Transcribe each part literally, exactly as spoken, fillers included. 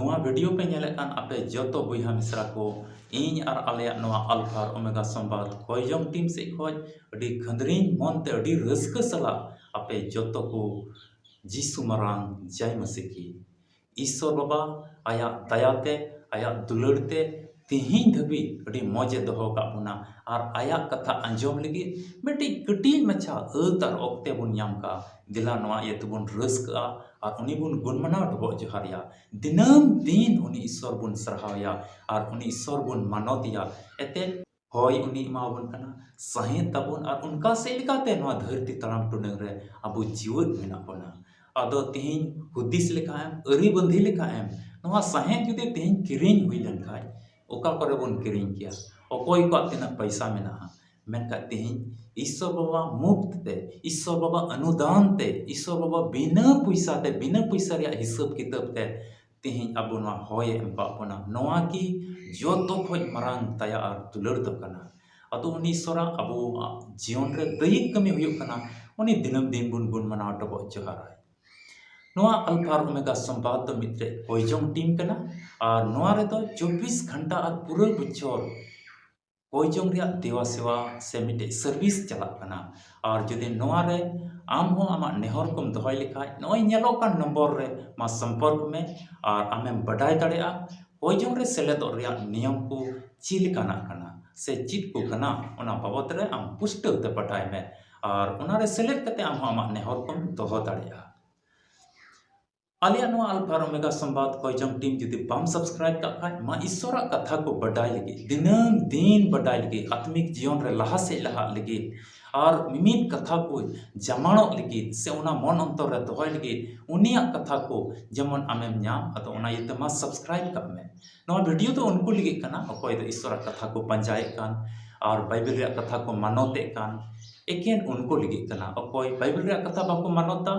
ᱱᱚᱣᱟ ᱵᱷᱤᱰᱤᱭᱳ ᱯᱮ ᱧᱮᱞᱮᱫ ᱠᱟᱱ ᱟᱯᱮ ᱡᱚᱛᱚ ᱵᱚᱭᱦᱟ ᱢᱤᱥᱨᱟ ᱠᱚ, ᱤᱧ ᱟᱨ ᱟᱞᱮᱭᱟᱜ ᱱᱚᱣᱟ ᱟᱞᱯᱷᱟ ᱟᱨ ᱳᱢᱮᱜᱟ ᱥᱚᱢᱵᱟᱫ ᱠᱚᱭᱡᱚᱝ ᱴᱤᱢ ᱥᱮᱫ ᱠᱷᱚᱱ ᱟᱹᱰᱤ ᱠᱷᱟᱹᱫᱽᱨᱤᱧ ᱢᱚᱱᱛᱮ ᱟᱹᱰᱤ ᱨᱟᱹᱥᱠᱟᱹ ᱥᱟᱞᱟᱜ ᱟᱯᱮ ᱡᱚᱛᱚ ᱠᱚ ᱡᱤᱥᱩ ᱢᱟᱨᱟᱝ ᱡᱟᱭ ᱢᱟᱹᱥᱤ ᱠᱤ᱾ ᱤᱥᱥᱚᱨ ᱵᱟᱵᱟ ᱟᱭᱟᱜ ᱫᱟᱭᱟᱛᱮ, ᱟᱭᱟᱜ ᱫᱩᱞᱟᱹᱲ ᱛᱮ ᱛᱮᱦᱮᱧ ᱫᱷᱟᱹᱵᱤᱡ ᱟᱹᱰᱤ ᱢᱚᱡᱽ ᱮ ᱫᱚᱦᱚ ᱟᱠᱟᱫ ᱵᱚᱱᱟ᱾ ᱟᱨ ᱟᱭᱟᱜ ᱠᱟᱛᱷᱟ ᱟᱸᱡᱚᱢ ᱞᱟᱹᱜᱤᱫ ᱢᱤᱫᱴᱤᱡ ᱠᱟᱹᱴᱤᱡ ᱢᱟᱪᱷᱟ ᱟᱹᱛ ᱟᱨ ᱚᱠᱛᱮ ᱵᱚᱱ ᱧᱟᱢ ᱠᱟᱜᱼᱟ᱾ ᱫᱮᱞᱟ ᱱᱚᱣᱟ ᱤᱭᱟᱹ ᱛᱮᱵᱚᱱ ᱨᱟᱹᱥᱠᱟᱹᱜᱼᱟ ᱟᱨ ᱩᱱᱤ ᱵᱚᱱ ᱜᱩᱱ ᱢᱟᱱᱟᱣ ᱰᱚᱵᱚᱜ ᱡᱚᱦᱟᱨ ᱮᱭᱟ᱾ ᱫᱤᱱᱟᱹᱢ ᱫᱤᱱ ᱩᱱᱤ ᱤᱥᱥᱚᱨ ᱵᱚᱱ ᱥᱟᱨᱦᱟᱣ ᱮᱭᱟ ᱟᱨ ᱩᱱᱤ ᱤᱥᱥᱚᱨ ᱵᱚᱱ ᱢᱟᱱᱚᱛ ᱮᱭᱟ᱾ ᱮᱱᱛᱮᱫ ᱦᱚᱭ ᱩᱱᱤ ᱮᱢᱟᱵᱚᱱ ᱠᱟᱱᱟ, ᱥᱟᱦᱮᱸᱫ ᱛᱟᱵᱚᱱ, ᱟᱨ ᱚᱱᱠᱟ ᱥᱮᱫ ᱞᱮᱠᱟᱛᱮ ᱱᱚᱣᱟ ᱫᱷᱟᱹᱨᱛᱤ ᱛᱟᱲᱟᱢ ᱴᱩᱰᱟᱹᱝ ᱨᱮ ᱟᱵᱚ ᱡᱤᱣᱮᱫ ᱢᱮᱱᱟᱜ ᱵᱚᱱᱟ᱾ ᱟᱫᱚ ᱛᱮᱦᱮᱧ ᱦᱩᱫᱤᱥ ᱞᱮᱠᱷᱟᱱ ᱮᱢ, ᱟᱹᱨᱤ ᱵᱟᱹᱱᱫᱷᱤ ᱞᱮᱠᱷᱟᱱ ᱮᱢ, ᱱᱚᱣᱟ ᱥᱟᱦᱮᱸᱫ ᱡᱩᱫᱤ ᱛᱮᱦᱮᱧ ᱠᱤᱨᱤᱧ ᱦᱩᱭ ᱞᱮᱱᱠᱷᱟᱱ, ᱚᱠᱟ ᱠᱚᱨᱮ ᱵᱚᱱ ᱠᱤᱨᱤᱧ ᱠᱮᱭᱟ? ᱚᱠᱚᱭ ᱠᱚᱣᱟᱜ ᱛᱤᱱᱟᱹᱜ ᱯᱚᱭᱥᱟ ᱢᱮᱱᱟᱜᱼᱟ? ᱢᱮᱱᱠᱷᱟᱱ ᱛᱮᱦᱮᱧ ᱤᱥᱥᱚᱨ ᱵᱟᱵᱟ ᱢᱩᱯᱛ ᱛᱮ, ᱤᱥᱥᱚᱨ ᱵᱟᱵᱟ ᱚᱱᱩᱫᱟᱱ ᱛᱮ, ᱤᱥᱥᱚᱨ ᱵᱟᱵᱟ ᱵᱤᱱᱟᱹ ᱯᱚᱭᱥᱟ ᱛᱮ, ᱵᱤᱱᱟᱹ ᱯᱚᱭᱥᱟ ᱨᱮᱭᱟᱜ ᱦᱤᱥᱟᱹᱵ ᱠᱤᱛᱟᱹᱵ ᱛᱮ ᱛᱮᱦᱮᱧ ᱟᱵᱚ ᱱᱚᱣᱟ ᱦᱚᱭ ᱮ ᱮᱢ ᱠᱟᱜ ᱵᱚᱱᱟ᱾ ᱱᱚᱣᱟ ᱜᱮ ᱡᱚᱛᱚ ᱠᱷᱚᱡ ᱢᱟᱨᱟᱝ ᱫᱟᱭᱟ ᱟᱨ ᱫᱩᱞᱟᱹᱲ ᱫᱚ ᱠᱟᱱᱟ᱾ ᱟᱫᱚ ᱩᱱᱤ ᱤᱥᱥᱚᱨᱟᱜ ᱟᱵᱚᱣᱟᱜ ᱡᱤᱭᱚᱱ ᱨᱮ ᱫᱟᱹᱭᱤᱠ ᱠᱟᱹᱢᱤ ᱦᱩᱭᱩᱜ ᱠᱟᱱᱟ, ᱩᱱᱤ ᱫᱤᱱᱟᱹᱢ ᱫᱤᱱ ᱵᱚᱱ ᱜᱩᱱ ᱢᱟᱱᱟᱣ ᱰᱚᱵᱚᱜ ᱡᱚᱦᱟᱨᱟᱭ᱾ ᱱᱚᱣᱟ ᱟᱞᱯᱷᱟ ᱟᱨ ᱳᱢᱮᱜᱟ ᱥᱚᱢᱵᱟᱫ ᱫᱚ ᱢᱤᱫᱴᱮᱡ ᱠᱚᱭᱡᱚᱝ ᱴᱤᱢ ᱠᱟᱱᱟ᱾ ᱟᱨ ᱱᱚᱣᱟ ᱨᱮᱫᱚ ᱪᱚᱵᱵᱤᱥ ᱜᱷᱚᱱᱴᱟ ᱟᱨ ᱯᱩᱨᱟᱹ ᱵᱚᱪᱷᱚᱨ ᱠᱚᱭᱡᱚᱝ ᱨᱮᱭᱟᱜ ᱫᱮᱣᱟ ᱥᱮᱣᱟ ᱥᱮ ᱢᱤᱫᱴᱮᱡ ᱥᱟᱨᱵᱷᱤᱥ ᱪᱟᱞᱟᱜ ᱠᱟᱱᱟ᱾ ᱟᱨ ᱡᱩᱫᱤ ᱱᱚᱣᱟ ᱨᱮ ᱟᱢ ᱦᱚᱸ ᱟᱢᱟᱜ ᱱᱮᱦᱚᱨ ᱠᱚᱢ ᱫᱚᱦᱚᱭ ᱞᱮᱠᱷᱟᱡ, ᱱᱚᱜᱼᱚᱭ ᱧᱮᱞᱚᱜ ᱠᱟᱱ ᱱᱚᱢᱵᱚᱨ ᱨᱮ ᱢᱟ ᱥᱚᱢᱯᱚᱨᱠ ᱢᱮ ᱟᱨ ᱟᱢᱮᱢ ᱵᱟᱰᱟᱭ ᱫᱟᱲᱮᱭᱟᱜᱼᱟ ᱠᱚᱭᱡᱚᱝ ᱨᱮ ᱥᱮᱞᱮᱫᱚᱜ ᱨᱮᱭᱟᱜ ᱱᱤᱭᱚᱢ ᱠᱚ ᱪᱮᱫ ᱞᱮᱠᱟᱱᱟᱜ ᱠᱟᱱᱟ ᱥᱮ ᱪᱮᱫ ᱠᱚ ᱠᱟᱱᱟ, ᱚᱱᱟ ᱵᱟᱵᱚᱛ ᱨᱮ ᱟᱢ ᱯᱩᱥᱴᱟᱹᱣ ᱛᱮ ᱵᱟᱰᱟᱭ ᱢᱮ᱾ ᱟᱨ ᱚᱱᱟ ᱨᱮ ᱥᱮᱞᱮᱫ ᱠᱟᱛᱮ ᱟᱢ ᱦᱚᱸ ᱟᱢᱟᱜ ᱱᱮᱦᱚᱨ ᱠᱚᱢ ᱫᱚᱦᱚ ᱫᱟᱲᱮᱭᱟᱜᱼᱟ᱾ ᱟᱞᱮᱭᱟᱜ ᱱᱚᱣᱟ ᱟᱞᱯᱷᱟ ᱟᱨ ᱳᱢᱮᱜᱟ ᱥᱚᱢᱵᱟᱫ ᱠᱚᱭᱡᱚᱝ ᱴᱤᱢ ᱡᱩᱫᱤ ᱵᱟᱢ ᱥᱟᱵᱥᱠᱨᱟᱭᱤᱵ ᱠᱟᱜ ᱠᱷᱟᱡ, ᱢᱟ ᱤᱥᱥᱚᱨᱟᱜ ᱠᱟᱛᱷᱟ ᱠᱚ ᱵᱟᱰᱟᱭ ᱞᱟᱹᱜᱤᱫ, ᱫᱤᱱᱟᱹᱢ ᱫᱤᱱ ᱵᱟᱰᱟᱭ ᱞᱟᱹᱜᱤᱫ, ᱟᱛᱢᱤᱠ ᱡᱤᱭᱚᱱ ᱨᱮ ᱞᱟᱦᱟ ᱥᱮᱫ ᱞᱟᱦᱟᱜ ᱞᱟᱹᱜᱤᱫ, ᱟᱨ ᱢᱤᱢᱤᱫ ᱠᱟᱛᱷᱟ ᱠᱚ ᱡᱟᱢᱟᱲᱚᱜ ᱞᱟᱹᱜᱤᱫ ᱥᱮ ᱚᱱᱟ ᱢᱚᱱ ᱚᱱᱛᱚᱨ ᱨᱮ ᱫᱚᱦᱚᱭ ᱞᱟᱹᱜᱤᱫ, ᱩᱱᱤᱭᱟᱜ ᱠᱟᱛᱷᱟ ᱠᱚ ᱡᱮᱢᱚᱱ ᱟᱢᱮᱢ ᱧᱟᱢ᱾ ᱟᱫᱚ ᱚᱱᱟ ᱤᱭᱟᱹᱛᱮ ᱢᱟ ᱥᱟᱵᱥᱠᱨᱟᱭᱤᱵ ᱠᱟᱜ ᱢᱮ᱾ ᱱᱚᱣᱟ ᱵᱷᱤᱰᱤᱭᱳ ᱫᱚ ᱩᱱᱠᱩ ᱞᱟᱹᱜᱤᱫ ᱠᱟᱱᱟ, ᱚᱠᱚᱭ ᱫᱚ ᱤᱥᱥᱚᱨᱟᱜ ᱠᱟᱛᱷᱟ ᱠᱚ ᱯᱟᱸᱡᱟᱭᱮᱫ ᱠᱟᱱ ᱟᱨ ᱵᱟᱭᱵᱮᱞ ᱨᱮᱭᱟᱜ ᱠᱟᱛᱷᱟ ᱠᱚ ᱢᱟᱱᱚᱛᱮᱫ ᱠᱟᱱ, ᱮᱠᱮᱱ ᱩᱱᱠᱩ ᱞᱟᱹᱜᱤᱫ ᱠᱟᱱᱟ᱾ ᱚᱠᱚᱭ ᱵᱟᱭᱵᱮᱞ ᱨᱮᱭᱟᱜ ᱠᱟᱛᱷᱟ ᱵᱟᱠᱚ ᱢᱟᱱᱚᱛᱟ,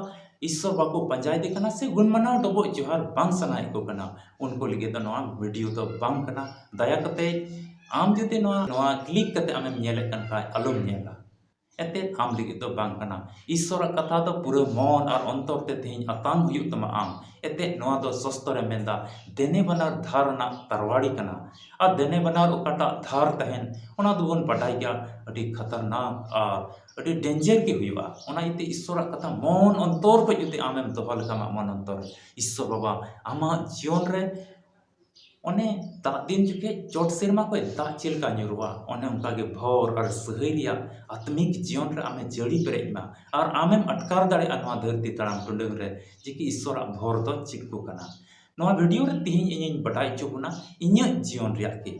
ᱤᱥᱥᱚᱨ ᱵᱟᱠᱚ ᱯᱟᱸᱡᱟᱭᱮᱫᱮ ᱠᱟᱱᱟ, ᱥᱮ ᱜᱩᱱ ᱢᱟᱱᱟᱣ ᱰᱚᱵᱚᱜ ᱡᱚᱦᱟᱨ ᱵᱟᱝ ᱥᱟᱱᱟᱭᱮᱫ ᱠᱚ ᱠᱟᱱᱟ, ᱩᱱᱠᱩ ᱞᱟᱹᱜᱤᱫ ᱫᱚ ᱱᱚᱣᱟ ᱵᱷᱤᱰᱤᱭᱳ ᱫᱚ ᱵᱟᱝ ᱠᱟᱱᱟ᱾ ᱫᱟᱭᱟ ᱠᱟᱛᱮ ᱟᱢ ᱡᱩᱫᱤ ᱱᱚᱣᱟ, ᱱᱚᱣᱟ ᱠᱞᱤᱠ ᱠᱟᱛᱮ ᱟᱢᱮᱢ ᱧᱮᱞᱮᱫ ᱠᱟᱱ ᱠᱷᱟᱡ, ᱟᱞᱚᱢ ᱧᱮᱞᱟ᱾ ᱮᱛᱮᱫ ᱟᱢ ᱞᱟᱹᱜᱤᱫ ᱫᱚ ᱵᱟᱝ ᱠᱟᱱᱟ᱾ ᱤᱥᱥᱚᱨᱟᱜ ᱠᱟᱛᱷᱟ ᱫᱚ ᱯᱩᱨᱟᱹ ᱢᱚᱱ ᱟᱨ ᱚᱱᱛᱚᱨ ᱛᱮ ᱛᱮᱦᱮᱧ ᱟᱛᱟᱝ ᱦᱩᱭᱩᱜ ᱛᱟᱢᱟ ᱟᱢ᱾ ᱮᱛᱮᱫ ᱱᱚᱣᱟ ᱫᱚ ᱥᱚᱥᱛᱚ ᱨᱮ ᱢᱮᱱᱫᱟ, ᱫᱮᱱᱮ ᱵᱟᱱᱟᱨ ᱫᱷᱟᱨ ᱨᱮᱱᱟᱜ ᱛᱟᱨᱣᱟᱲᱤ ᱠᱟᱱᱟ᱾ ᱟᱨ ᱫᱮᱱᱮ ᱵᱟᱱᱟᱨ ᱚᱠᱟᱴᱟᱜ ᱫᱷᱟᱨ ᱛᱟᱦᱮᱱ, ᱚᱱᱟ ᱫᱚᱵᱚᱱ ᱵᱟᱰᱟᱭ ᱜᱮᱭᱟ, ᱟᱹᱰᱤ ᱠᱷᱟᱛᱟᱨᱱᱟᱠ ᱟᱨ ᱟᱹᱰᱤ ᱰᱮᱧᱡᱟᱨ ᱜᱮ ᱦᱩᱭᱩᱜᱼᱟ᱾ ᱚᱱᱟ ᱤᱭᱟᱹᱛᱮ ᱤᱥᱥᱚᱨᱟᱜ ᱠᱟᱛᱷᱟ ᱢᱚᱱ ᱚᱱᱛᱚᱨ ᱠᱷᱚᱡ ᱡᱩᱫᱤ ᱟᱢᱮᱢ ᱫᱚᱦᱚ ᱞᱮᱠᱷᱟᱱ ᱟᱢᱟᱜ ᱢᱚᱱ ᱚᱱᱛᱚᱨ ᱨᱮ, ᱤᱥᱥᱚᱨ ᱵᱟᱵᱟ ᱟᱢᱟᱜ ᱡᱤᱭᱚᱱ ᱨᱮ ᱚᱱᱮ ᱫᱟᱜ ᱫᱤᱱ ᱡᱚᱠᱷᱮᱡ ᱪᱚᱴ ᱥᱮᱨᱢᱟ ᱠᱷᱚᱡ ᱫᱟᱜ ᱪᱮᱫ ᱞᱮᱠᱟ ᱧᱩᱨᱩᱜᱼᱟ, ᱚᱱᱮ ᱚᱱᱠᱟ ᱜᱮ ᱵᱷᱚᱨ ᱟᱨ ᱥᱟᱹᱦᱟᱹᱭ ᱨᱮᱭᱟᱜ ᱟᱛᱢᱤᱠ ᱡᱤᱭᱚᱱ ᱨᱮ ᱟᱢᱮ ᱡᱟᱹᱲᱤ ᱯᱮᱨᱮᱡ ᱢᱟ᱾ ᱟᱨ ᱟᱢᱮᱢ ᱟᱴᱠᱟᱨ ᱫᱟᱲᱮᱭᱟᱜᱼᱟ ᱱᱚᱣᱟ ᱫᱷᱟᱹᱨᱛᱤ ᱛᱟᱲᱟᱢ ᱴᱩᱰᱟᱹᱝ ᱨᱮ ᱡᱮ ᱠᱤ ᱤᱥᱥᱚᱨᱟᱜ ᱵᱷᱚᱨ ᱫᱚ ᱪᱮᱫ ᱠᱚ ᱠᱟᱱᱟ᱾ ᱱᱚᱣᱟ ᱵᱷᱤᱰᱤᱭᱳ ᱨᱮ ᱛᱮᱦᱮᱧ ᱤᱧᱤᱧ ᱵᱟᱰᱟᱭ ᱦᱚᱪᱚ ᱵᱚᱱᱟ ᱤᱧᱟᱹᱜ ᱡᱤᱭᱚᱱ ᱨᱮᱭᱟᱜ ᱜᱮ,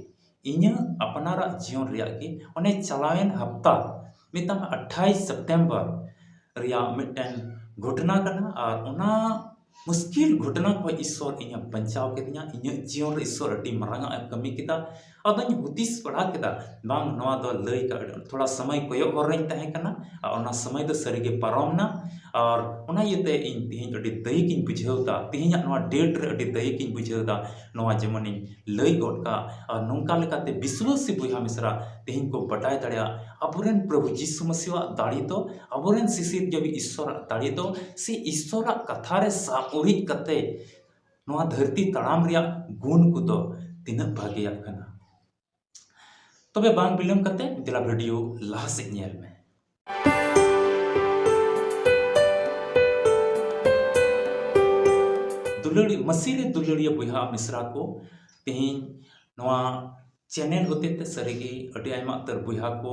ᱤᱧᱟᱹᱜ ᱟᱯᱱᱟᱨᱟᱜ ᱡᱤᱭᱚᱱ ᱨᱮᱭᱟᱜ ᱜᱮ᱾ ᱚᱱᱮ ᱪᱟᱞᱟᱣᱮᱱ ᱦᱟᱯᱛᱟ ᱢᱤᱫᱴᱟᱝ ᱟᱴᱷᱟᱭᱤᱥ ᱥᱮᱯᱴᱮᱢᱵᱚᱨ ᱨᱮᱭᱟᱜ ᱢᱤᱫᱴᱮᱱ ᱜᱷᱚᱴᱚᱱᱟ ᱠᱟᱱᱟ᱾ ᱟᱨ ᱚᱱᱟ ᱢᱩᱥᱠᱤᱞ ᱜᱷᱚᱴᱚᱱᱟ ᱠᱷᱚᱱ ᱤᱥᱥᱚᱨ ᱤᱧᱮ ᱵᱟᱧᱪᱟᱣ ᱠᱤᱫᱤᱧᱟ᱾ ᱤᱧᱟᱹᱜ ᱡᱤᱭᱚᱱ ᱨᱮ ᱤᱥᱥᱚᱨ ᱟᱹᱰᱤ ᱢᱟᱨᱟᱝ ᱟᱜ ᱮ ᱠᱟᱹᱢᱤ ᱠᱮᱫᱟ᱾ ᱟᱫᱚᱧ ᱦᱩᱫᱤᱥ ᱵᱟᱲᱟ ᱠᱮᱫᱟ, ᱵᱟᱝ, ᱱᱚᱣᱟ ᱫᱚ ᱞᱟᱹᱭ ᱠᱟᱜ, ᱛᱷᱚᱲᱟ ᱥᱚᱢᱚᱭ ᱠᱚᱭᱚᱜ ᱦᱚᱨ ᱨᱮᱧ ᱛᱟᱦᱮᱸ ᱠᱟᱱᱟ᱾ ᱟᱨ ᱚᱱᱟ ᱥᱚᱢᱚᱭ ᱫᱚ ᱥᱟᱹᱨᱤᱜᱮ ᱯᱟᱨᱚᱢ ᱮᱱᱟ᱾ ᱟᱨ ᱚᱱᱟ ᱤᱭᱟᱹᱛᱮ ᱤᱧ ᱛᱮᱦᱮᱧ ᱟᱹᱰᱤ ᱫᱟᱹᱭᱤᱠ ᱤᱧ ᱵᱩᱡᱷᱟᱹᱣ ᱮᱫᱟ, ᱛᱮᱦᱮᱧᱟᱜ ᱱᱚᱣᱟ ᱰᱮᱴ ᱨᱮ ᱟᱹᱰᱤ ᱫᱟᱹᱭᱤᱠ ᱤᱧ ᱵᱩᱡᱷᱟᱹᱣ ᱮᱫᱟ᱾ ᱱᱚᱣᱟ ᱡᱮᱢᱚᱱᱤᱧ ᱞᱟᱹᱭ ᱜᱚᱫ ᱠᱟᱜ, ᱟᱨ ᱱᱚᱝᱠᱟ ᱞᱮᱠᱟᱛᱮ ᱵᱤᱥᱣᱟᱹᱥᱤ ᱵᱚᱭᱦᱟ ᱢᱤᱥᱨᱟ ᱛᱮᱦᱮᱧ ᱠᱚ ᱵᱟᱰᱟᱭ ᱫᱟᱲᱮᱭᱟᱜ, ᱟᱵᱚᱨᱮᱱ ᱯᱨᱚᱵᱷᱩ ᱡᱤᱥᱩ ᱢᱟᱹᱥᱤᱦᱟᱜ ᱫᱟᱲᱮ ᱫᱚ, ᱟᱵᱚᱨᱮᱱ ᱥᱤᱥᱤᱨ ᱡᱟᱹᱣᱤ ᱤᱥᱥᱚᱨᱟᱜ ᱫᱟᱲᱮ ᱫᱚ, ᱥᱮ ᱤᱥᱥᱚᱨᱟᱜ ᱠᱟᱛᱷᱟ ᱨᱮ ᱥᱟᱵ ᱩᱨᱤᱡ ᱠᱟᱛᱮ ᱱᱚᱣᱟ ᱫᱷᱟᱹᱨᱛᱤ ᱛᱟᱲᱟᱢ ᱨᱮᱭᱟᱜ ᱜᱩᱱ ᱠᱚᱫᱚ ᱛᱤᱱᱟᱹᱜ ᱵᱷᱟᱜᱮᱭᱟᱜ ᱠᱟᱱᱟ᱾ ᱛᱚᱵᱮ ᱵᱟᱝ ᱵᱤᱞᱚᱢ ᱠᱟᱛᱮ ᱫᱮᱞᱟ ᱵᱷᱤᱰᱤᱭᱳ ᱞᱟᱦᱟ ᱥᱮᱫ ᱧᱮᱞ ᱢᱮ᱾ ᱫᱩᱞᱟᱹᱲᱤ, ᱢᱟᱹᱥᱤ ᱨᱮ ᱫᱩᱞᱟᱹᱲᱤᱭᱟᱹ ᱵᱚᱭᱦᱟ ᱢᱤᱥᱨᱟ ᱠᱚ, ᱛᱮᱦᱮᱧ ᱱᱚᱣᱟ ᱪᱮᱱᱮᱞ ᱦᱚᱛᱮ ᱛᱮ ᱥᱟᱹᱨᱤᱜᱮ ᱟᱹᱰᱤ ᱟᱭᱢᱟ ᱩᱛᱟᱹᱨ ᱵᱚᱭᱦᱟ ᱠᱚ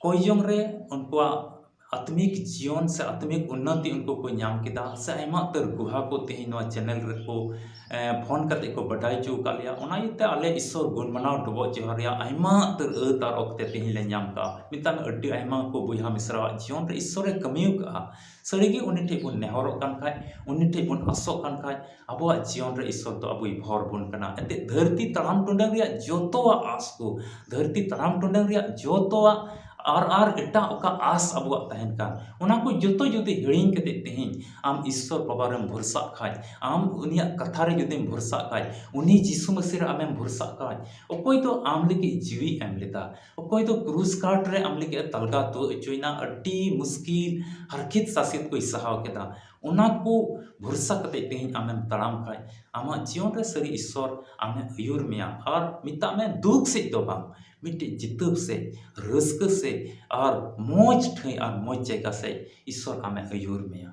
ᱠᱚᱭ ᱡᱚᱝ ᱨᱮ ᱩᱱᱠᱩᱣᱟᱜ ᱟᱛᱢᱤᱠ ᱡᱤᱭᱚᱱ ᱥᱮ ᱟᱛᱢᱤᱠ ᱩᱱᱱᱚᱛᱤ ᱩᱱᱠᱩ ᱠᱚ ᱧᱟᱢ ᱠᱮᱫᱟ, ᱥᱮ ᱟᱭᱢᱟ ᱩᱛᱟᱹᱨ ᱜᱩᱦᱟ ᱠᱚ ᱛᱮᱦᱮᱧ ᱱᱚᱣᱟ ᱪᱮᱱᱮᱞ ᱨᱮᱠᱚ, ᱮ, ᱯᱷᱳᱱ ᱠᱟᱛᱮ ᱠᱚ ᱵᱟᱰᱟᱭ ᱦᱚᱪᱚ ᱟᱠᱟᱫ ᱞᱮᱭᱟ᱾ ᱚᱱᱟ ᱤᱭᱟᱹᱛᱮ ᱟᱞᱮ ᱤᱥᱥᱚᱨ ᱜᱩᱱ ᱢᱟᱱᱟᱣ ᱰᱚᱵᱚᱜ ᱡᱚᱦᱟᱨ ᱨᱮᱭᱟᱜ ᱟᱭᱢᱟ ᱩᱛᱟᱹᱨ ᱟᱹᱛ ᱟᱨ ᱚᱠᱛᱮ ᱛᱮᱦᱮᱧ ᱞᱮ ᱧᱟᱢ ᱠᱟᱜᱼᱟ᱾ ᱢᱤᱫᱴᱟᱝ ᱟᱹᱰᱤ ᱟᱭᱢᱟ ᱠᱚ ᱵᱚᱭᱦᱟ ᱢᱤᱥᱨᱟᱣᱟᱜ ᱡᱤᱭᱚᱱ ᱨᱮ ᱤᱥᱥᱚᱨᱮ ᱠᱟᱹᱢᱤ ᱟᱠᱟᱫᱼᱟ᱾ ᱥᱟᱹᱨᱤᱜᱮ ᱩᱱᱤ ᱴᱷᱮᱡ ᱵᱚᱱ ᱱᱮᱦᱚᱨᱚᱜ ᱠᱟᱱ ᱠᱷᱟᱡ, ᱩᱱᱤ ᱴᱷᱮᱡ ᱵᱚᱱ ᱟᱥᱚᱜ ᱠᱟᱱ ᱠᱷᱟᱡ, ᱟᱵᱚᱣᱟᱜ ᱡᱤᱭᱚᱱ ᱨᱮ ᱤᱥᱥᱚᱨ ᱫᱚ ᱟᱵᱚᱭ ᱵᱷᱚᱨ ᱵᱚᱱ ᱠᱟᱱᱟ᱾ ᱮᱱᱛᱮᱫ ᱫᱷᱟᱹᱨᱛᱤ ᱛᱟᱲᱟᱢ ᱴᱩᱰᱟᱹᱝ ᱨᱮᱭᱟᱜ ᱡᱚᱛᱚᱣᱟᱜ ᱟᱸᱥ ᱠᱚ, ᱫᱷᱟᱹᱨᱛᱤ ᱛᱟᱲᱟᱢ ᱴᱩᱰᱟᱹᱝ ᱨᱮᱭᱟᱜ ᱡᱚᱛᱚᱣᱟᱜ ᱟᱨ ᱟᱨ ᱮᱴᱟᱜ ᱚᱠᱟ ᱟᱥ ᱟᱵᱚᱣᱟᱜ ᱛᱟᱦᱮᱱ ᱠᱟᱱ, ᱚᱱᱟ ᱠᱚ ᱡᱚᱛᱚ ᱡᱩᱫᱤ ᱦᱤᱲᱤᱧ ᱠᱟᱛᱮ ᱛᱮᱦᱮᱧ ᱟᱢ ᱤᱥᱥᱚᱨ ᱵᱟᱵᱟ ᱨᱮᱢ ᱵᱷᱚᱨᱥᱟᱜ ᱠᱷᱟᱡ, ᱟᱢ ᱩᱱᱤᱭᱟᱜ ᱠᱟᱛᱷᱟ ᱨᱮ ᱡᱩᱫᱤᱢ ᱵᱷᱚᱨᱥᱟᱜ ᱠᱷᱟᱡ, ᱩᱱᱤ ᱡᱤᱥᱩ ᱢᱟᱹᱥᱤ ᱨᱮ ᱟᱢᱮᱢ ᱵᱷᱚᱨᱥᱟᱜ ᱠᱷᱟᱡ, ᱚᱠᱚᱭ ᱫᱚ ᱟᱢ ᱞᱟᱹᱜᱤᱫ ᱡᱤᱣᱤ ᱮᱢ ᱞᱮᱫᱟ, ᱚᱠᱚᱭ ᱫᱚ ᱠᱨᱩᱥ ᱠᱟᱴ ᱨᱮ ᱟᱢ ᱞᱟᱹᱜᱤᱫ ᱮ ᱛᱟᱞᱜᱟ ᱛᱩᱫ ᱦᱚᱪᱚᱭᱮᱱᱟ, ᱟᱹᱰᱤ ᱢᱩᱥᱠᱤᱞ ᱦᱟᱨᱠᱮᱛ ᱥᱟᱥᱮᱛ ᱠᱚᱭ ᱥᱟᱦᱟᱣ ᱠᱮᱫᱟ, ᱚᱱᱟ ᱠᱚ ᱵᱷᱚᱨᱥᱟ ᱠᱟᱛᱮ ᱛᱮᱦᱮᱧ ᱟᱢᱮᱢ ᱛᱟᱲᱟᱢ ᱠᱷᱟᱡ, ᱟᱢᱟᱜ ᱡᱤᱭᱚᱱ ᱨᱮ ᱥᱟᱹᱨᱤ ᱤᱥᱥᱚᱨ ᱟᱢᱮ ᱟᱹᱭᱩᱨ ᱢᱮᱭᱟ᱾ ᱟᱨ ᱢᱮᱛᱟᱜ ᱢᱮ, ᱫᱩᱠ ᱥᱮᱫ ᱫᱚ ᱵᱟᱝ, ᱢᱤᱫᱴᱮᱡ ᱡᱤᱛᱟᱹᱣ ᱥᱮᱫ, ᱨᱟᱹᱥᱠᱟᱹ ᱥᱮᱫ, ᱟᱨ ᱢᱚᱡᱽ ᱴᱷᱟᱹᱭ ᱟᱨ ᱢᱚᱡᱽ ᱡᱟᱭᱜᱟ ᱥᱮᱫ ᱤᱥᱥᱚᱨ ᱟᱢᱮ ᱟᱹᱭᱩᱨ ᱢᱮᱭᱟ᱾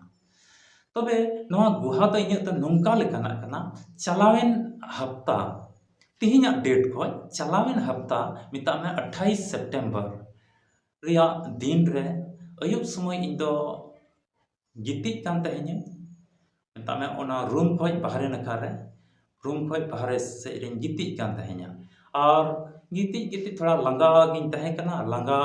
ᱛᱚᱵᱮ ᱱᱚᱣᱟ ᱜᱩᱦᱟ ᱫᱚ ᱤᱧᱟᱹᱜ ᱫᱚ ᱱᱚᱝᱠᱟ ᱞᱮᱠᱟᱱᱟᱜ ᱠᱟᱱᱟ, ᱪᱟᱞᱟᱣᱮᱱ ᱦᱟᱯᱛᱟ, ᱛᱮᱦᱮᱧᱟᱜ ᱰᱮᱴ ᱠᱷᱚᱡ ᱪᱟᱞᱟᱣᱮᱱ ᱦᱟᱯᱛᱟ, ᱢᱮᱛᱟᱜ ᱢᱮ ᱟᱴᱷᱟᱭᱤᱥ ᱥᱮᱯᱴᱮᱢᱵᱚᱨ ᱨᱮᱭᱟᱜ ᱫᱤᱱ ᱨᱮ ᱟᱹᱭᱩᱵ ᱥᱚᱢᱚᱭ ᱤᱧ ᱫᱚ ᱜᱤᱛᱤᱡ ᱠᱟᱱ ᱛᱟᱦᱮᱸᱧᱟᱹᱧ, ᱢᱮᱛᱟᱜ ᱢᱮ ᱚᱱᱟ ᱨᱩᱢ ᱠᱷᱚᱡ ᱵᱟᱦᱨᱮ ᱱᱟᱠᱷᱟ ᱨᱮ, ᱨᱩᱢ ᱠᱷᱚᱡ ᱵᱟᱦᱨᱮ ᱥᱮᱫ ᱨᱤᱧ ᱜᱤᱛᱤᱡ ᱠᱟᱱ ᱛᱟᱦᱮᱸᱧᱟ᱾ ᱟᱨ ᱜᱤᱛᱤᱡ ᱜᱤᱛᱤᱡ ᱛᱷᱚᱲᱟ ᱞᱟᱸᱜᱟ ᱜᱤᱧ ᱛᱟᱦᱮᱸ ᱠᱟᱱᱟ, ᱞᱟᱸᱜᱟ,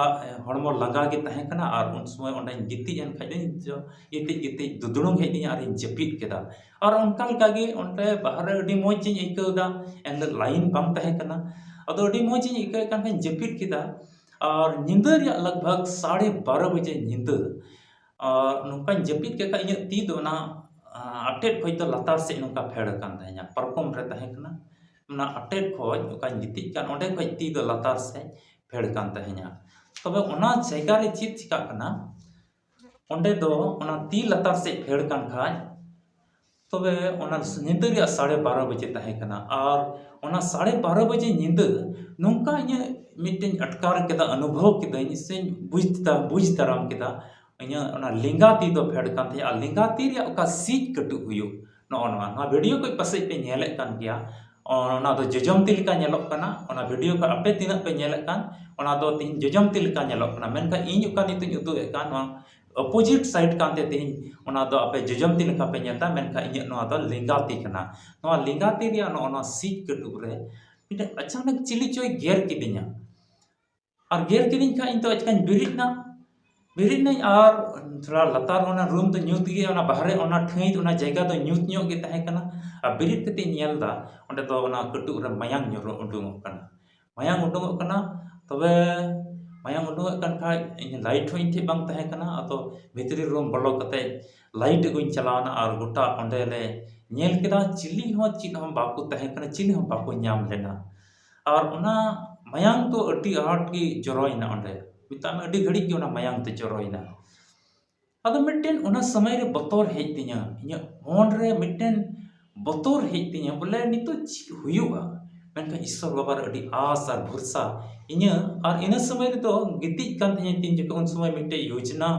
ᱦᱚᱲᱢᱚ ᱞᱟᱸᱜᱟ ᱜᱮ ᱛᱟᱦᱮᱸ ᱠᱟᱱᱟ᱾ ᱟᱨ ᱩᱱ ᱥᱚᱢᱚᱭ ᱚᱸᱰᱮᱧ ᱜᱤᱛᱤᱡ ᱮᱱ ᱠᱷᱟᱡ ᱫᱚᱧ ᱡᱚ-, ᱜᱤᱛᱤᱡ ᱜᱤᱛᱤᱡ ᱫᱩᱫᱲᱩᱢ ᱦᱮᱡ ᱫᱤᱧᱟ ᱟᱨᱤᱧ ᱡᱟᱹᱯᱤᱫ ᱠᱮᱫᱟ᱾ ᱟᱨ ᱚᱱᱠᱟ ᱞᱮᱠᱟ ᱜᱮ ᱚᱸᱰᱮ ᱵᱟᱦᱨᱮ ᱟᱹᱰᱤ ᱢᱚᱡᱽ ᱤᱧ ᱟᱹᱭᱠᱟᱹᱣ ᱮᱫᱟ, ᱮᱱᱦᱤᱞᱳᱜ ᱞᱟᱭᱤᱱ ᱵᱟᱝ ᱛᱟᱦᱮᱸ ᱠᱟᱱᱟ᱾ ᱟᱫᱚ ᱟᱹᱰᱤ ᱢᱚᱡᱽ ᱤᱧ ᱟᱹᱭᱠᱟᱹᱣᱮᱫ ᱠᱟᱱ ᱠᱷᱟᱱ ᱡᱟᱹᱯᱤᱫ ᱠᱮᱫᱟ᱾ ᱟᱨ ᱧᱤᱫᱟᱹ ᱨᱮᱭᱟᱜ ᱞᱟᱜᱽ ᱵᱷᱟᱜᱽ ᱥᱟᱲᱮ ᱵᱟᱨᱚ ᱵᱟᱡᱮ ᱧᱤᱫᱟᱹ, ᱟᱨ ᱱᱚᱝᱠᱟᱧ ᱡᱟᱹᱯᱤᱫ ᱠᱮᱫ ᱠᱷᱟᱡ ᱤᱧᱟᱹᱜ ᱛᱤ ᱫᱚ ᱚᱱᱟ, ᱟᱸ, ᱟᱴᱮᱫ ᱠᱷᱚᱡ ᱫᱚ ᱞᱟᱛᱟᱨ ᱥᱮᱫ ᱱᱚᱝᱠᱟ ᱯᱷᱮᱰ ᱟᱠᱟᱱ ᱛᱟᱦᱮᱸᱧᱟ, ᱯᱟᱨᱠᱚᱢ ᱨᱮ ᱛᱟᱦᱮᱸ ᱠᱟᱱᱟ᱾ ᱚᱱᱟ ᱟᱴᱮᱫ ᱠᱷᱚᱡ ᱚᱠᱟᱧ ᱜᱤᱛᱤᱡ ᱠᱟᱱ, ᱚᱸᱰᱮ ᱠᱷᱚᱡ ᱛᱤ ᱫᱚ ᱞᱟᱛᱟᱨ ᱥᱮᱫ ᱯᱷᱮᱰ ᱟᱠᱟᱱ ᱛᱟᱦᱮᱸᱧᱟ᱾ ᱛᱚᱵᱮ ᱚᱱᱟ ᱡᱟᱭᱜᱟ ᱨᱮ ᱪᱮᱫ ᱪᱤᱠᱟᱜ ᱠᱟᱱᱟ, ᱚᱸᱰᱮ ᱫᱚ ᱚᱱᱟ ᱛᱤ ᱞᱟᱛᱟᱨ ᱥᱮᱫ ᱯᱷᱮᱰ ᱠᱟᱱ ᱠᱷᱟᱡ, ᱛᱚᱵᱮ ᱚᱱᱟ ᱧᱤᱫᱟᱹ ᱨᱮᱭᱟᱜ ᱥᱟᱲᱮ ᱵᱟᱨᱚ ᱵᱟᱡᱮ ᱛᱟᱦᱮᱸ ᱠᱟᱱᱟ᱾ ᱟᱨ ᱚᱱᱟ ᱥᱟᱲᱮ ᱵᱟᱨᱚ ᱵᱟᱡᱮ ᱧᱤᱫᱟᱹ ᱱᱚᱝᱠᱟ ᱤᱧᱟᱹᱜ ᱢᱤᱫᱴᱮᱱ ᱟᱴᱠᱟᱨ ᱠᱮᱫᱟ, ᱚᱱᱩᱵᱷᱚᱵ ᱠᱮᱫᱟᱹᱧ, ᱥᱮᱧ ᱵᱩᱡᱽ ᱫᱟ-, ᱵᱩᱡᱽ ᱫᱟᱨᱟᱢ ᱠᱮᱫᱟ᱾ ᱤᱧᱟᱹᱜ ᱚᱱᱟ ᱞᱮᱸᱜᱟ ᱛᱤ ᱫᱚ ᱯᱷᱮᱰ ᱠᱟᱱ ᱛᱟᱦᱮᱸᱜᱼᱟ᱾ ᱟᱨ ᱞᱮᱸᱜᱟ ᱛᱤ ᱨᱮᱭᱟᱜ ᱚᱠᱟ ᱥᱤᱡ ᱠᱟᱹᱴᱩᱵ ᱦᱩᱭᱩᱜ, ᱱᱚᱜᱼᱚ ᱱᱚᱣᱟ, ᱱᱚᱣᱟ ᱵᱷᱤᱰᱤᱭᱳ ᱠᱚ ᱯᱟᱥᱮᱡ ᱯᱮ ᱧᱮᱞᱮᱫ ᱠᱟᱱ ᱜᱮᱭᱟ᱾ ᱚᱱᱟ ᱫᱚ ᱡᱚᱡᱚᱢ ᱛᱤ ᱞᱮᱠᱟ ᱧᱮᱞᱚᱜ ᱠᱟᱱᱟ᱾ ᱚᱱᱟ ᱵᱷᱤᱰᱤᱭᱳ ᱠᱚ ᱟᱯᱮ ᱛᱤᱱᱟᱹᱜ ᱯᱮ ᱧᱮᱞᱮᱫ ᱠᱟᱱ, ᱚᱱᱟ ᱫᱚ ᱛᱤᱦᱤᱧ ᱡᱚᱡᱚᱢ ᱛᱤ ᱞᱮᱠᱟ ᱧᱮᱞᱚᱜ ᱠᱟᱱᱟ, ᱢᱮᱱᱠᱷᱟᱱ ᱤᱧ ᱚᱠᱟ ᱱᱤᱛᱚᱜ ᱤᱧ ᱩᱫᱩᱜ ᱮᱫ ᱠᱟᱱ, ᱱᱚᱣᱟ ᱚᱯᱳᱡᱤᱴ ᱥᱟᱭᱤᱰ ᱠᱟᱱᱛᱮ ᱛᱤᱦᱤᱧ ᱚᱱᱟ ᱫᱚ ᱟᱯᱮ ᱡᱚᱡᱚᱢ ᱛᱤ ᱞᱮᱠᱟ ᱯᱮ ᱧᱮᱞ ᱮᱫᱟ, ᱢᱮᱱᱠᱷᱟᱱ ᱤᱧᱟᱹᱜ ᱱᱚᱣᱟ ᱫᱚ ᱞᱮᱸᱜᱟ ᱛᱤ ᱠᱟᱱᱟ᱾ ᱱᱚᱣᱟ ᱞᱮᱸᱜᱟ ᱛᱤ ᱨᱮᱭᱟᱜ ᱱᱚᱜᱼᱚ ᱱᱚᱣᱟ ᱥᱤᱡ ᱠᱟᱹᱴᱩᱵ ᱨᱮ ᱢᱤᱫᱴᱮᱱ ᱟᱪᱟᱱᱚᱠ ᱪᱤᱞᱤ ᱪᱚᱭ ᱜᱮᱨ ᱠᱤᱫᱤᱧᱟ᱾ ᱟᱨ ᱜᱮᱨ ᱠᱤᱫᱤᱧ ᱠᱷᱟᱡ ᱤᱧ ᱫᱚ ᱟᱪᱠᱟᱧ ᱵᱮᱨᱮᱫ ᱮᱱᱟ, ᱵᱮᱨᱮᱫ ᱮᱱᱟᱹᱧ᱾ ᱟᱨ ᱛᱷᱚᱲᱟ ᱞᱟᱛᱟᱨ ᱚᱱᱟ ᱨᱩᱢ ᱫᱚ ᱧᱩᱛ ᱜᱮ, ᱚᱱᱟ ᱵᱟᱦᱨᱮ ᱚᱱᱟ ᱴᱷᱟᱹᱭ, ᱚᱱᱟ ᱡᱟᱭᱜᱟ ᱫᱚ ᱧᱩᱛ ᱧᱚᱜ ᱜᱮ ᱛᱟᱦᱮᱸ ᱠᱟᱱᱟ᱾ ᱟᱨ ᱵᱮᱨᱮᱫ ᱠᱟᱛᱮᱧ ᱧᱮᱞ ᱮᱫᱟ, ᱚᱸᱰᱮ ᱫᱚ ᱚᱱᱟ ᱠᱟᱹᱴᱩᱵ ᱨᱮ ᱢᱟᱭᱟᱝ ᱧᱩᱨᱩ ᱩᱰᱩᱝᱚᱜ ᱠᱟᱱᱟ, ᱢᱟᱭᱟᱝ ᱩᱰᱩᱝᱚᱜ ᱠᱟᱱᱟ᱾ ᱛᱚᱵᱮ ᱢᱟᱭᱟᱝ ᱩᱰᱩᱝᱚᱜ ᱠᱟᱱ ᱠᱷᱟᱡ, ᱤᱧ ᱞᱟᱭᱤᱴ ᱦᱚᱸ ᱤᱧ ᱴᱷᱮᱡ ᱵᱟᱝ ᱛᱟᱦᱮᱸ ᱠᱟᱱᱟ᱾ ᱟᱫᱚ ᱵᱷᱤᱛᱨᱤ ᱨᱩᱢ ᱵᱚᱞᱚ ᱠᱟᱛᱮ ᱞᱟᱭᱤᱴ ᱟᱹᱜᱩᱧ ᱪᱟᱞᱟᱣᱱᱟ ᱟᱨ ᱜᱚᱴᱟ ᱚᱸᱰᱮ ᱞᱮ ᱧᱮᱞ ᱠᱮᱫᱟ, ᱪᱤᱞᱤ ᱦᱚᱸ ᱪᱮᱫ ᱦᱚᱸ ᱵᱟᱠᱚ ᱛᱟᱦᱮᱸ ᱠᱟᱱᱟ, ᱪᱤᱞᱤ ᱦᱚᱸ ᱵᱟᱠᱚ ᱧᱟᱢ ᱞᱮᱱᱟ᱾ ᱟᱨ ᱚᱱᱟ ᱢᱟᱭᱟᱝ ᱫᱚ ᱟᱹᱰᱤ ᱟᱸᱴ ᱜᱮ ᱡᱚᱨᱚᱭᱮᱱᱟ ᱚᱸᱰᱮ, ᱢᱮᱛᱟᱜ ᱢᱮ ᱟᱹᱰᱤ ᱜᱷᱟᱹᱲᱤᱡ ᱜᱮ ᱚᱱᱟ ᱢᱟᱭᱟᱝ ᱫᱚ ᱡᱚᱨᱚᱭᱮᱱᱟ᱾ ᱟᱫᱚ ᱢᱤᱫᱴᱮᱱ ᱚᱱᱟ ᱥᱚᱢᱚᱭ ᱨᱮ ᱵᱚᱛᱚᱨ ᱦᱮᱡ ᱛᱤᱧᱟᱹ, ᱤᱧᱟᱹᱜ ᱢᱚᱱ ᱨᱮ ᱢᱤᱫᱴᱮᱱ ᱵᱚᱛᱚᱨ ᱦᱮᱡ ᱛᱤᱧᱟᱹ, ᱵᱚᱞᱮ ᱱᱤᱛᱚᱜ ᱪᱮᱫ ᱦᱩᱭᱩᱜᱼᱟ᱾ ᱢᱮᱱᱠᱷᱟᱱ ᱤᱥᱥᱚᱨ ᱵᱟᱵᱟ ᱨᱮ ᱟᱹᱰᱤ ᱟᱥ ᱟᱨ ᱵᱷᱚᱨᱥᱟ ᱤᱧᱟᱹᱜ᱾ ᱟᱨ ᱤᱱᱟᱹ ᱥᱚᱢᱚᱭ ᱨᱮᱫᱚ ᱜᱤᱛᱤᱡ ᱠᱟᱱ ᱛᱤᱧᱟᱹᱧ ᱛᱤᱱ ᱡᱚᱠᱷᱚᱱ, ᱩᱱ ᱥᱚᱢᱚᱭ ᱢᱤᱫᱴᱮᱡ ᱭᱳᱡᱽᱱᱟ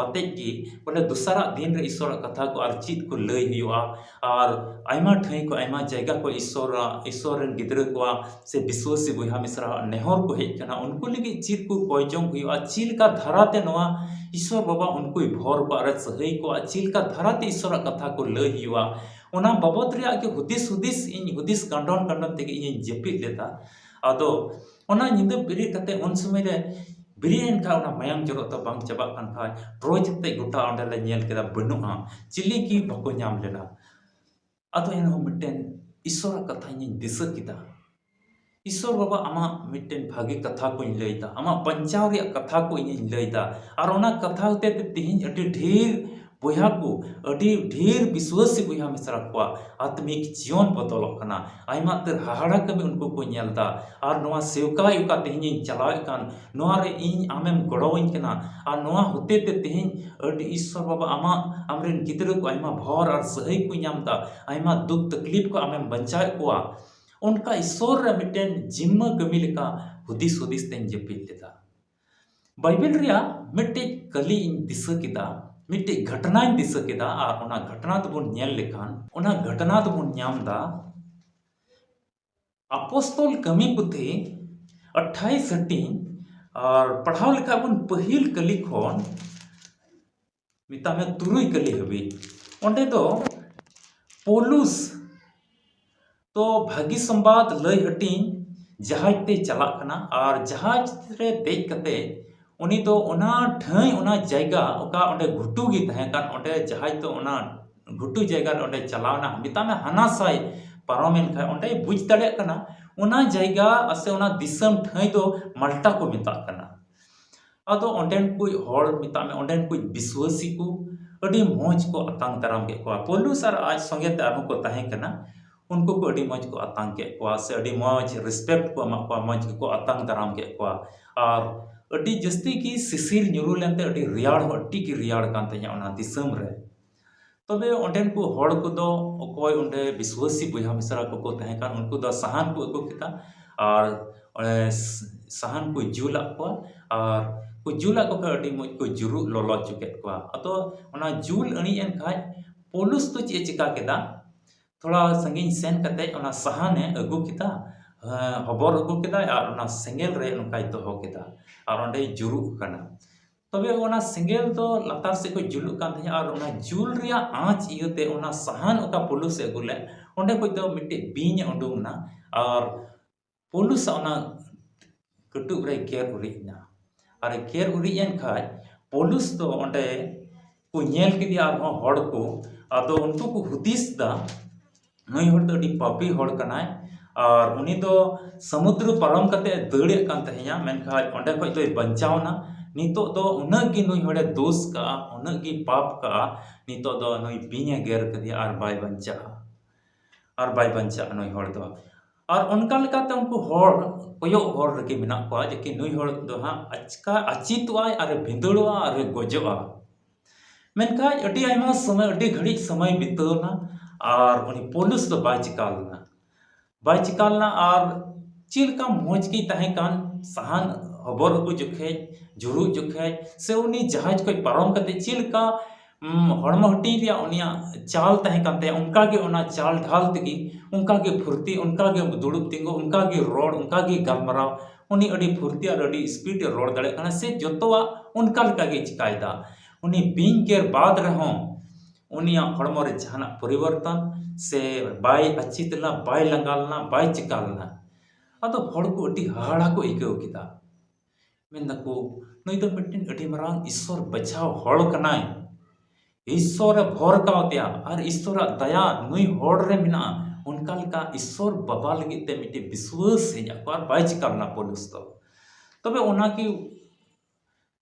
ᱟᱛᱮᱡ ᱜᱮ, ᱵᱚᱞᱮ ᱫᱚᱥᱟᱨᱟᱜ ᱫᱤᱱ ᱨᱮ ᱤᱥᱥᱚᱨᱟᱜ ᱠᱟᱛᱷᱟ ᱠᱚ ᱟᱨ ᱪᱮᱫ ᱠᱚ ᱞᱟᱹᱭ ᱦᱩᱭᱩᱜᱼᱟ, ᱟᱨ ᱟᱭᱢᱟ ᱴᱷᱟᱹᱭ ᱠᱚ, ᱟᱭᱢᱟ ᱡᱟᱭᱜᱟ ᱠᱚ ᱤᱥᱥᱚᱨᱟᱜ, ᱤᱥᱥᱚᱨ ᱨᱮᱱ ᱜᱤᱫᱽᱨᱟᱹ ᱠᱚᱣᱟᱜ ᱥᱮ ᱵᱤᱥᱣᱟᱹᱥᱤ ᱵᱚᱭᱦᱟ ᱢᱤᱥᱨᱟᱣᱟᱜ ᱱᱮᱦᱚᱨ ᱠᱚ ᱦᱮᱡ ᱠᱟᱱᱟ, ᱩᱱᱠᱩ ᱞᱟᱹᱜᱤᱫ ᱪᱮᱫ ᱠᱚ ᱠᱚᱭ ᱡᱚᱝ ᱦᱩᱭᱩᱜᱼᱟ, ᱪᱮᱫ ᱞᱮᱠᱟ ᱫᱷᱟᱨᱟᱛᱮ ᱱᱚᱣᱟ ᱤᱥᱥᱚᱨ ᱵᱟᱵᱟ ᱩᱱᱠᱩᱭ ᱵᱷᱚᱨ ᱠᱚᱣᱟ ᱟᱨ ᱥᱟᱹᱦᱟᱹᱭ ᱠᱚᱣᱟ, ᱪᱮᱫ ᱞᱮᱠᱟ ᱫᱷᱟᱨᱟᱛᱮ ᱤᱥᱥᱚᱨᱟᱜ ᱠᱟᱛᱷᱟ ᱠᱚ ᱞᱟᱹᱭ ᱦᱩᱭᱩᱜᱼᱟ, ᱚᱱᱟ ᱵᱟᱵᱚᱫ ᱨᱮᱭᱟᱜ ᱜᱮ ᱦᱩᱫᱤᱥ ᱦᱩᱫᱤᱥ ᱤᱧ ᱦᱩᱫᱤᱥ ᱠᱟᱸᱰᱚᱱ ᱠᱟᱸᱰᱚᱱ ᱛᱮᱜᱮ ᱤᱧᱤᱧ ᱡᱟᱹᱯᱤᱫ ᱞᱮᱫᱟ᱾ ᱟᱫᱚ ᱚᱱᱟ ᱧᱤᱫᱟᱹ ᱵᱮᱨᱮᱫ ᱠᱟᱛᱮ ᱩᱱ ᱥᱚᱢᱚᱭ ᱨᱮ ᱵᱮᱨᱮᱫ ᱮᱱ ᱠᱷᱟᱱ ᱚᱱᱟ ᱢᱟᱭᱟᱝ ᱡᱚᱨᱚᱜ ᱫᱚ ᱵᱟᱝ ᱪᱟᱵᱟᱜ ᱠᱟᱱ ᱠᱷᱟᱱ, ᱴᱚᱨᱪ ᱟᱛᱮ ᱜᱚᱴᱟ ᱚᱸᱰᱮ ᱞᱮ ᱧᱮᱞ ᱠᱮᱫᱟ, ᱵᱟᱹᱱᱩᱜᱼᱟ, ᱪᱤᱞᱤ ᱜᱮ ᱵᱟᱠᱚ ᱧᱟᱢ ᱞᱮᱱᱟ᱾ ᱟᱫᱚ ᱮᱱᱦᱚᱸ ᱢᱤᱫᱴᱮᱱ ᱤᱥᱥᱚᱨᱟᱜ ᱠᱟᱛᱷᱟ ᱤᱧᱤᱧ ᱫᱤᱥᱟᱹ ᱠᱮᱫᱟ, ᱤᱥᱥᱚᱨ ᱵᱟᱵᱟ, ᱟᱢᱟᱜ ᱢᱤᱫᱴᱮᱱ ᱵᱷᱟᱹᱜᱤ ᱠᱟᱛᱷᱟ ᱠᱚᱧ ᱞᱟᱹᱭᱫᱟ, ᱟᱢᱟᱜ ᱵᱟᱧᱪᱟᱣ ᱨᱮᱭᱟᱜ ᱠᱟᱛᱷᱟ ᱠᱚ ᱤᱧᱤᱧ ᱞᱟᱹᱭᱫᱟ, ᱟᱨ ᱚᱱᱟ ᱠᱟᱛᱷᱟ ᱦᱚᱛᱮ ᱛᱮ ᱛᱮᱦᱮᱧ ᱟᱹᱰᱤ ᱰᱷᱮᱨ ᱵᱚᱭᱦᱟ ᱠᱚ, ᱟᱹᱰᱤ ᱰᱷᱮᱨ ᱵᱤᱥᱣᱟᱹᱥᱤ ᱵᱚᱭᱦᱟ ᱢᱤᱥᱨᱟ ᱠᱚᱣᱟᱜ ᱟᱛᱢᱤᱠ ᱡᱤᱭᱚᱱ ᱵᱚᱫᱚᱞᱚᱜ ᱠᱟᱱᱟ, ᱟᱭᱢᱟ ᱩᱛᱟᱹᱨ ᱦᱟᱦᱟᱲᱟ ᱠᱟᱹᱢᱤ ᱩᱱᱠᱩ ᱠᱚ ᱧᱮᱞ ᱫᱟ, ᱟᱨ ᱱᱚᱣᱟ ᱥᱮᱣᱠᱟᱭ ᱚᱠᱟ ᱛᱮᱦᱮᱧᱤᱧ ᱪᱟᱞᱟᱣᱮᱫ ᱠᱟᱱ, ᱱᱚᱣᱟ ᱨᱮ ᱤᱧ ᱟᱢᱮᱢ ᱜᱚᱲᱚᱣᱟᱹᱧ ᱠᱟᱱᱟ, ᱟᱨ ᱱᱚᱣᱟ ᱦᱚᱛᱮ ᱛᱮ ᱛᱮᱦᱮᱧ ᱟᱹᱰᱤ ᱤᱥᱥᱚᱨ ᱵᱟᱵᱟ ᱟᱢᱟᱜ, ᱟᱢᱨᱮᱱ ᱜᱤᱫᱽᱨᱟᱹ ᱠᱚ ᱟᱭᱢᱟ ᱵᱷᱚᱨ ᱟᱨ ᱥᱟᱹᱦᱟᱹᱭ ᱠᱚ ᱧᱟᱢ ᱫᱟ, ᱟᱭᱢᱟ ᱫᱩᱠ ᱛᱟᱠᱞᱤᱯ ᱠᱚ ᱟᱢᱮᱢ ᱵᱟᱧᱪᱟᱣᱮᱫ ᱠᱚᱣᱟ, ᱚᱱᱠᱟ ᱤᱥᱥᱚᱨ ᱨᱮ ᱢᱤᱫᱴᱮᱱ ᱡᱤᱢᱢᱟᱹ ᱠᱟᱹᱢᱤ ᱞᱮᱠᱟ ᱦᱩᱫᱤᱥ ᱦᱩᱫᱤᱥ ᱛᱮᱧ ᱡᱟᱹᱯᱤᱫ ᱞᱮᱫᱟ᱾ ᱵᱟᱭᱵᱮᱞ ᱨᱮᱭᱟᱜ ᱢᱤᱫᱴᱮᱡ ᱠᱟᱹᱞᱤ ᱤᱧ ᱫᱤᱥᱟᱹ ᱠᱮᱫᱟ, ᱢᱤᱫᱴᱮᱡ ᱜᱷᱚᱴᱚᱱᱟᱧ ᱫᱤᱥᱟᱹ ᱠᱮᱫᱟ, ᱟᱨ ᱚᱱᱟ ᱜᱷᱚᱴᱚᱱᱟ ᱫᱚᱵᱚᱱ ᱧᱮᱞ ᱞᱮᱠᱷᱟᱱ, ᱚᱱᱟ ᱜᱷᱚᱴᱚᱱᱟ ᱫᱚᱵᱚᱱ ᱧᱟᱢ ᱫᱟ ᱟᱯᱚᱥᱛᱚᱞ ᱠᱟᱹᱢᱤ ᱯᱩᱛᱷᱤ ᱟᱴᱷᱟᱭᱤᱥ ᱦᱟᱹᱴᱤᱧ ᱟᱨ ᱯᱟᱲᱦᱟᱣ ᱞᱮᱠᱷᱟᱡ ᱵᱚᱱ ᱯᱟᱹᱦᱤᱞ ᱠᱟᱹᱞᱤ ᱠᱷᱚᱱ ᱢᱮᱛᱟᱜ ᱢᱮ ᱛᱩᱨᱩᱭ ᱠᱟᱹᱞᱤ ᱦᱟᱹᱵᱤᱡ᱾ ᱚᱸᱰᱮ ᱫᱚ ᱯᱳᱞᱩᱥ ᱛᱚ ᱵᱷᱟᱹᱜᱤ ᱥᱚᱢᱵᱟᱫ ᱞᱟᱹᱭ ᱦᱟᱹᱴᱤᱧ ᱡᱟᱦᱟᱡᱽ ᱛᱮ ᱪᱟᱞᱟᱜ ᱠᱟᱱᱟ, ᱟᱨ ᱡᱟᱦᱟᱡᱽ ᱨᱮ ᱫᱮᱡ ᱠᱟᱛᱮ ᱩᱱᱤ ᱫᱚ ᱚᱱᱟ ᱴᱷᱟᱹᱭ, ᱚᱱᱟ ᱡᱟᱭᱜᱟ ᱚᱠᱟ ᱚᱸᱰᱮ ᱜᱷᱩᱴᱩ ᱜᱮ ᱛᱟᱦᱮᱸ ᱠᱟᱱ, ᱚᱸᱰᱮ ᱡᱟᱦᱟᱡᱽ ᱫᱚ ᱚᱱᱟ ᱜᱷᱩᱴᱩ ᱡᱟᱭᱜᱟ ᱨᱮ ᱚᱸᱰᱮ ᱪᱟᱞᱟᱣ ᱮᱱᱟ, ᱢᱮᱛᱟᱜ ᱢᱮ ᱦᱟᱱᱟ ᱥᱟᱭ ᱯᱟᱨᱚᱢᱮᱱ ᱠᱷᱟᱡ ᱚᱸᱰᱮᱭ ᱵᱩᱡᱽ ᱫᱟᱲᱮᱭᱟᱜ ᱠᱟᱱᱟ ᱚᱱᱟ ᱡᱟᱭᱜᱟ ᱥᱮ ᱚᱱᱟ ᱫᱤᱥᱚᱢ ᱴᱷᱟᱹᱭ ᱫᱚ ᱢᱟᱞᱴᱟ ᱠᱚ ᱢᱮᱛᱟᱜ ᱠᱟᱱᱟ᱾ ᱟᱫᱚ ᱚᱸᱰᱮᱱ ᱠᱚ ᱦᱚᱲ, ᱢᱮᱛᱟᱜ ᱢᱮ, ᱚᱸᱰᱮᱱ ᱠᱚ ᱵᱤᱥᱣᱟᱹᱥᱤ ᱠᱚ ᱟᱹᱰᱤ ᱢᱚᱡᱽ ᱠᱚ ᱟᱛᱟᱝ ᱫᱟᱨᱟᱢ ᱠᱮᱫ ᱠᱚᱣᱟ᱾ ᱯᱚᱞᱩᱥ ᱟᱨ ᱟᱡ ᱥᱚᱸᱜᱮ ᱛᱮ ᱟᱨᱦᱚᱸ ᱠᱚ ᱛᱟᱦᱮᱸ ᱠᱟᱱᱟ, ᱩᱱᱠᱩ ᱠᱚ ᱟᱹᱰᱤ ᱢᱚᱡᱽ ᱠᱚ ᱟᱛᱟᱝ ᱠᱮᱫ ᱠᱚᱣᱟ, ᱥᱮ ᱟᱹᱰᱤ ᱢᱚᱡᱽ respect ᱠᱚ ᱮᱢᱟᱜ ᱠᱚᱣᱟ, ᱢᱚᱡᱽ ᱜᱮᱠᱚ ᱟᱛᱟᱝ ᱫᱟᱨᱟᱢ ᱠᱮᱫ ᱠᱚᱣᱟ᱾ ᱟᱨ ᱟᱹᱰᱤ ᱡᱟᱹᱥᱛᱤ ᱜᱮ ᱥᱤᱥᱤᱨ ᱧᱩᱨᱩ ᱞᱮᱱᱛᱮ ᱟᱹᱰᱤ ᱨᱮᱭᱟᱲ ᱦᱚᱸ, ᱟᱹᱰᱤ ᱜᱮ ᱨᱮᱭᱟᱲ ᱠᱟᱱ ᱛᱟᱦᱮᱸᱫ ᱚᱱᱟ ᱫᱤᱥᱚᱢ ᱨᱮ᱾ ᱛᱚᱵᱮ ᱚᱸᱰᱮᱱ ᱠᱚ ᱦᱚᱲ ᱠᱚᱫᱚ, ᱚᱠᱚᱭ ᱚᱸᱰᱮ ᱵᱤᱥᱣᱟᱹᱥᱤ ᱵᱚᱭᱦᱟ ᱢᱤᱥᱨᱟ ᱠᱚᱠᱚ ᱛᱟᱦᱮᱸ ᱠᱟᱱ, ᱩᱱᱠᱩ ᱫᱚ ᱥᱟᱦᱟᱱ ᱠᱚ ᱟᱹᱜᱩ ᱠᱮᱫᱟ ᱟᱨ ᱚᱸᱰᱮ ᱥ-, ᱥᱟᱦᱟᱱ ᱠᱚ ᱡᱩᱞᱟᱜ ᱠᱚᱣᱟ ᱟᱨ ᱠᱚ ᱡᱩᱞᱟᱜ ᱠᱚ ᱠᱷᱟᱱ ᱟᱹᱰᱤ ᱢᱚᱡᱽ ᱠᱚ ᱡᱩᱨᱩᱜ ᱞᱚᱞᱚ ᱦᱚᱪᱚ ᱠᱮᱫ ᱠᱚᱣᱟ᱾ ᱟᱫᱚ ᱚᱱᱟ ᱡᱩᱞ ᱟᱹᱬᱤᱡ ᱮᱱ ᱠᱷᱟᱡ ᱯᱚᱞᱩᱥ ᱫᱚ ᱪᱮᱫ ᱮ ᱪᱤᱠᱟ ᱠᱮᱫᱟ? ᱛᱷᱚᱲᱟ ᱥᱟᱺᱜᱤᱧ ᱥᱮᱱ ᱠᱟᱛᱮ ᱚᱱᱟ ᱥᱟᱦᱟᱱᱮ ᱟᱹᱜᱩ ᱠᱮᱫᱟ, ᱦᱮᱸ, ᱦᱚᱵᱚᱨ ᱟᱹᱜᱩ ᱠᱮᱫᱟᱭ ᱟᱨ ᱚᱱᱟ ᱥᱮᱸᱜᱮᱞ ᱨᱮ ᱱᱚᱝᱠᱟᱭ ᱫᱚᱦᱚ ᱠᱮᱫᱟ ᱟᱨ ᱚᱸᱰᱮᱭ ᱡᱩᱨᱩᱜ ᱠᱟᱱᱟ᱾ ᱛᱚᱵᱮ ᱚᱱᱟ ᱥᱮᱸᱜᱮᱞ ᱫᱚ ᱞᱟᱛᱟᱨ ᱥᱮᱫ ᱠᱷᱚᱱ ᱡᱩᱞᱩᱜ ᱠᱟᱱ ᱛᱟᱦᱮᱸᱫ ᱟᱨ ᱚᱱᱟ ᱡᱩᱞ ᱨᱮᱭᱟᱜ ᱟᱸᱪ ᱤᱭᱟᱹᱛᱮ ᱚᱱᱟ ᱥᱟᱦᱟᱱ ᱚᱠᱟ ᱯᱚᱞᱩᱥ ᱮ ᱟᱹᱜᱩ ᱞᱮᱫ, ᱚᱸᱰᱮ ᱠᱷᱚᱱ ᱫᱚ ᱢᱤᱫᱴᱮᱡ ᱵᱤᱧ ᱮ ᱩᱰᱩᱝ ᱮᱱᱟ ᱟᱨ ᱯᱚᱞᱩᱥᱟᱜ ᱚᱱᱟ ᱠᱟᱹᱴᱩᱵ ᱨᱮᱭ ᱜᱮᱨ ᱩᱨᱤᱡ ᱮᱱᱟ᱾ ᱟᱨ ᱮ ᱜᱮᱨ ᱩᱨᱤᱡ ᱮᱱ ᱠᱷᱟᱡ ᱯᱚᱞᱩᱥ ᱫᱚ ᱚᱸᱰᱮ ᱠᱚ ᱧᱮᱞ ᱠᱮᱫᱮᱭᱟ ᱟᱨᱦᱚᱸ ᱦᱚᱲ ᱠᱚ, ᱟᱫᱚ ᱩᱱᱠᱩ ᱠᱚ ᱦᱩᱫᱤᱥ ᱮᱫᱟ, ᱱᱩᱭ ᱦᱚᱲ ᱫᱚ ᱟᱹᱰᱤ ᱯᱟᱯᱤ ᱦᱚᱲ ᱠᱟᱱᱟᱭ ᱟᱨ ᱩᱱᱤ ᱫᱚ ᱥᱚᱢᱩᱫᱨᱚ ᱯᱟᱨᱚᱢ ᱠᱟᱛᱮ ᱮ ᱫᱟᱹᱲᱮᱫ ᱠᱟᱱ ᱛᱟᱦᱮᱸᱭᱟ, ᱢᱮᱱᱠᱷᱟᱱ ᱚᱸᱰᱮ ᱠᱷᱚᱡ ᱫᱚᱭ ᱵᱟᱧᱪᱟᱣ ᱮᱱᱟ᱾ ᱱᱤᱛᱚᱜ ᱫᱚ ᱩᱱᱟᱹᱜ ᱜᱮ ᱱᱩᱭ ᱦᱚᱲᱮ ᱫᱳᱥ ᱠᱟᱜᱼᱟ, ᱩᱱᱟᱹᱜ ᱜᱮ ᱯᱟᱯ ᱠᱟᱜᱼᱟ, ᱱᱤᱛᱚᱜ ᱫᱚ ᱱᱩᱭ ᱵᱤᱧ ᱮ ᱜᱮᱨ ᱠᱮᱫᱮᱭᱟ ᱟᱨ ᱵᱟᱭ ᱵᱟᱧᱪᱟᱜᱼᱟ, ᱟᱨ ᱵᱟᱭ ᱵᱟᱧᱪᱟᱜᱼᱟ ᱱᱩᱭ ᱦᱚᱲ ᱫᱚ᱾ ᱟᱨ ᱚᱱᱠᱟ ᱞᱮᱠᱟᱛᱮ ᱩᱱᱠᱩ ᱦᱚᱲ ᱠᱚᱭᱚᱜ ᱦᱚᱨ ᱨᱮᱜᱮ ᱢᱮᱱᱟᱜ ᱠᱚᱣᱟ ᱡᱮ ᱠᱤ ᱱᱩᱭ ᱦᱚᱲ ᱫᱚ ᱦᱟᱸᱜ ᱟᱪᱠᱟ ᱟᱹᱪᱤᱛᱚᱜᱼᱟᱭ ᱟᱨ ᱮ ᱵᱷᱤᱸᱫᱟᱹᱲᱚᱜᱼᱟ ᱟᱨ ᱮ ᱜᱚᱡᱚᱜᱼᱟ᱾ ᱢᱮᱱᱠᱷᱟᱱ ᱟᱹᱰᱤ ᱟᱭᱢᱟ ᱥᱚᱢᱚᱭ, ᱟᱹᱰᱤ ᱜᱷᱟᱹᱲᱤᱡ ᱥᱚᱢᱚᱭ ᱵᱤᱛᱟᱹᱣ ᱮᱱᱟ ᱟᱨ ᱩᱱᱤ ᱯᱚᱞᱩᱥ ᱫᱚ ᱵᱟᱭ ᱪᱤᱠᱟ ᱞᱮᱱᱟ᱾ ᱵᱟᱭ ᱪᱤᱠᱟ ᱞᱮᱱᱟ ᱟᱨ ᱪᱮᱫ ᱞᱮᱠᱟ ᱢᱚᱡᱽ ᱜᱮᱭ ᱛᱟᱦᱮᱸ ᱠᱟᱱ, ᱥᱟᱦᱟᱱ ᱦᱚᱵᱚᱨ ᱟᱹᱜᱩ ᱡᱚᱠᱷᱮᱡ, ᱡᱩᱨᱩᱜ ᱡᱚᱠᱷᱮᱡ, ᱥᱮ ᱩᱱᱤ ᱡᱟᱦᱟᱡᱽ ᱠᱷᱚᱡ ᱯᱟᱨᱚᱢ ᱠᱟᱛᱮ ᱪᱮᱫ ᱞᱮᱠᱟ, ᱩᱢ, ᱦᱚᱲᱢᱚ ᱦᱟᱹᱴᱤᱧ ᱨᱮᱭᱟᱜ ᱩᱱᱤᱭᱟᱜ ᱪᱟᱞ ᱛᱟᱦᱮᱸ ᱠᱟᱱ ᱛᱟᱭᱟ, ᱚᱱᱠᱟ ᱜᱮ ᱚᱱᱟ ᱪᱟᱞ ᱰᱷᱟᱞ ᱛᱮᱜᱮ, ᱚᱱᱠᱟ ᱜᱮ ᱯᱷᱩᱨᱛᱤ, ᱚᱱᱠᱟ ᱜᱮ ᱫᱩᱲᱩᱵ ᱛᱤᱸᱜᱩ, ᱚᱱᱠᱟ ᱜᱮ ᱨᱚᱲ, ᱚᱱᱠᱟ ᱜᱮ ᱜᱟᱞᱢᱟᱨᱟᱣ, ᱩᱱᱤ ᱟᱹᱰᱤ ᱯᱷᱩᱨᱛᱤ ᱟᱨ ᱟᱹᱰᱤ speed ᱮ ᱨᱚᱲ ᱫᱟᱲᱮᱭᱟᱜ ᱠᱟᱱᱟ, ᱥᱮ ᱡᱚᱛᱚᱣᱟᱜ ᱚᱱᱠᱟ ᱞᱮᱠᱟ ᱜᱮ ᱪᱤᱠᱟᱭᱮᱫᱟ᱾ ᱩᱱᱤ ᱵᱤᱧ ᱜᱮᱨ ᱵᱟᱫ ᱨᱮᱦᱚᱸ ᱩᱱᱤᱭᱟᱜ ᱦᱚᱲᱢᱚ ᱨᱮ ᱡᱟᱦᱟᱱᱟᱜ ᱯᱚᱨᱤᱵᱚᱨᱛᱚᱱ ᱥᱮ ᱵᱟᱭ ᱟᱹᱪᱤᱛ ᱞᱮᱱᱟ, ᱵᱟᱭ ᱞᱟᱸᱜᱟ ᱞᱮᱱᱟ, ᱵᱟᱭ ᱪᱤᱠᱟ ᱞᱮᱱᱟ᱾ ᱟᱫᱚ ᱦᱚᱲ ᱠᱚ ᱟᱹᱰᱤ ᱦᱟᱦᱟᱲᱟ ᱠᱚ ᱟᱹᱭᱠᱟᱹᱣ ᱠᱮᱫᱟ᱾ ᱢᱮᱱ ᱫᱟᱠᱚ, "ᱱᱩᱭ ᱫᱚ ᱢᱤᱫᱴᱮᱱ ᱟᱹᱰᱤ ᱢᱟᱨᱟᱝ ᱤᱥᱥᱚᱨ ᱵᱟᱪᱷᱟᱣ ᱦᱚᱲ ᱠᱟᱱᱟᱭ᱾ ᱤᱥᱥᱚᱨᱮ ᱵᱷᱚᱨ ᱠᱟᱣᱫᱮᱭᱟ ᱟᱨ ᱤᱥᱥᱚᱨᱟᱜ ᱫᱟᱭᱟ ᱱᱩᱭ ᱦᱚᱲ ᱨᱮ ᱢᱮᱱᱟᱜᱼᱟ, ᱚᱱᱠᱟ ᱞᱮᱠᱟ ᱤᱥᱥᱚᱨ ᱵᱟᱵᱟ ᱞᱟᱹᱜᱤᱫ ᱛᱮ ᱢᱤᱫᱴᱮᱱ ᱵᱤᱥᱣᱟᱹᱥ ᱦᱮᱡ ᱟᱠᱚ ᱟᱨ ᱵᱟᱭ ᱪᱤᱠᱟ ᱞᱮᱱᱟ ᱯᱚᱞᱩᱥ ᱫᱚ᱾" ᱛᱚᱵᱮ ᱚᱱᱟ ᱠᱤ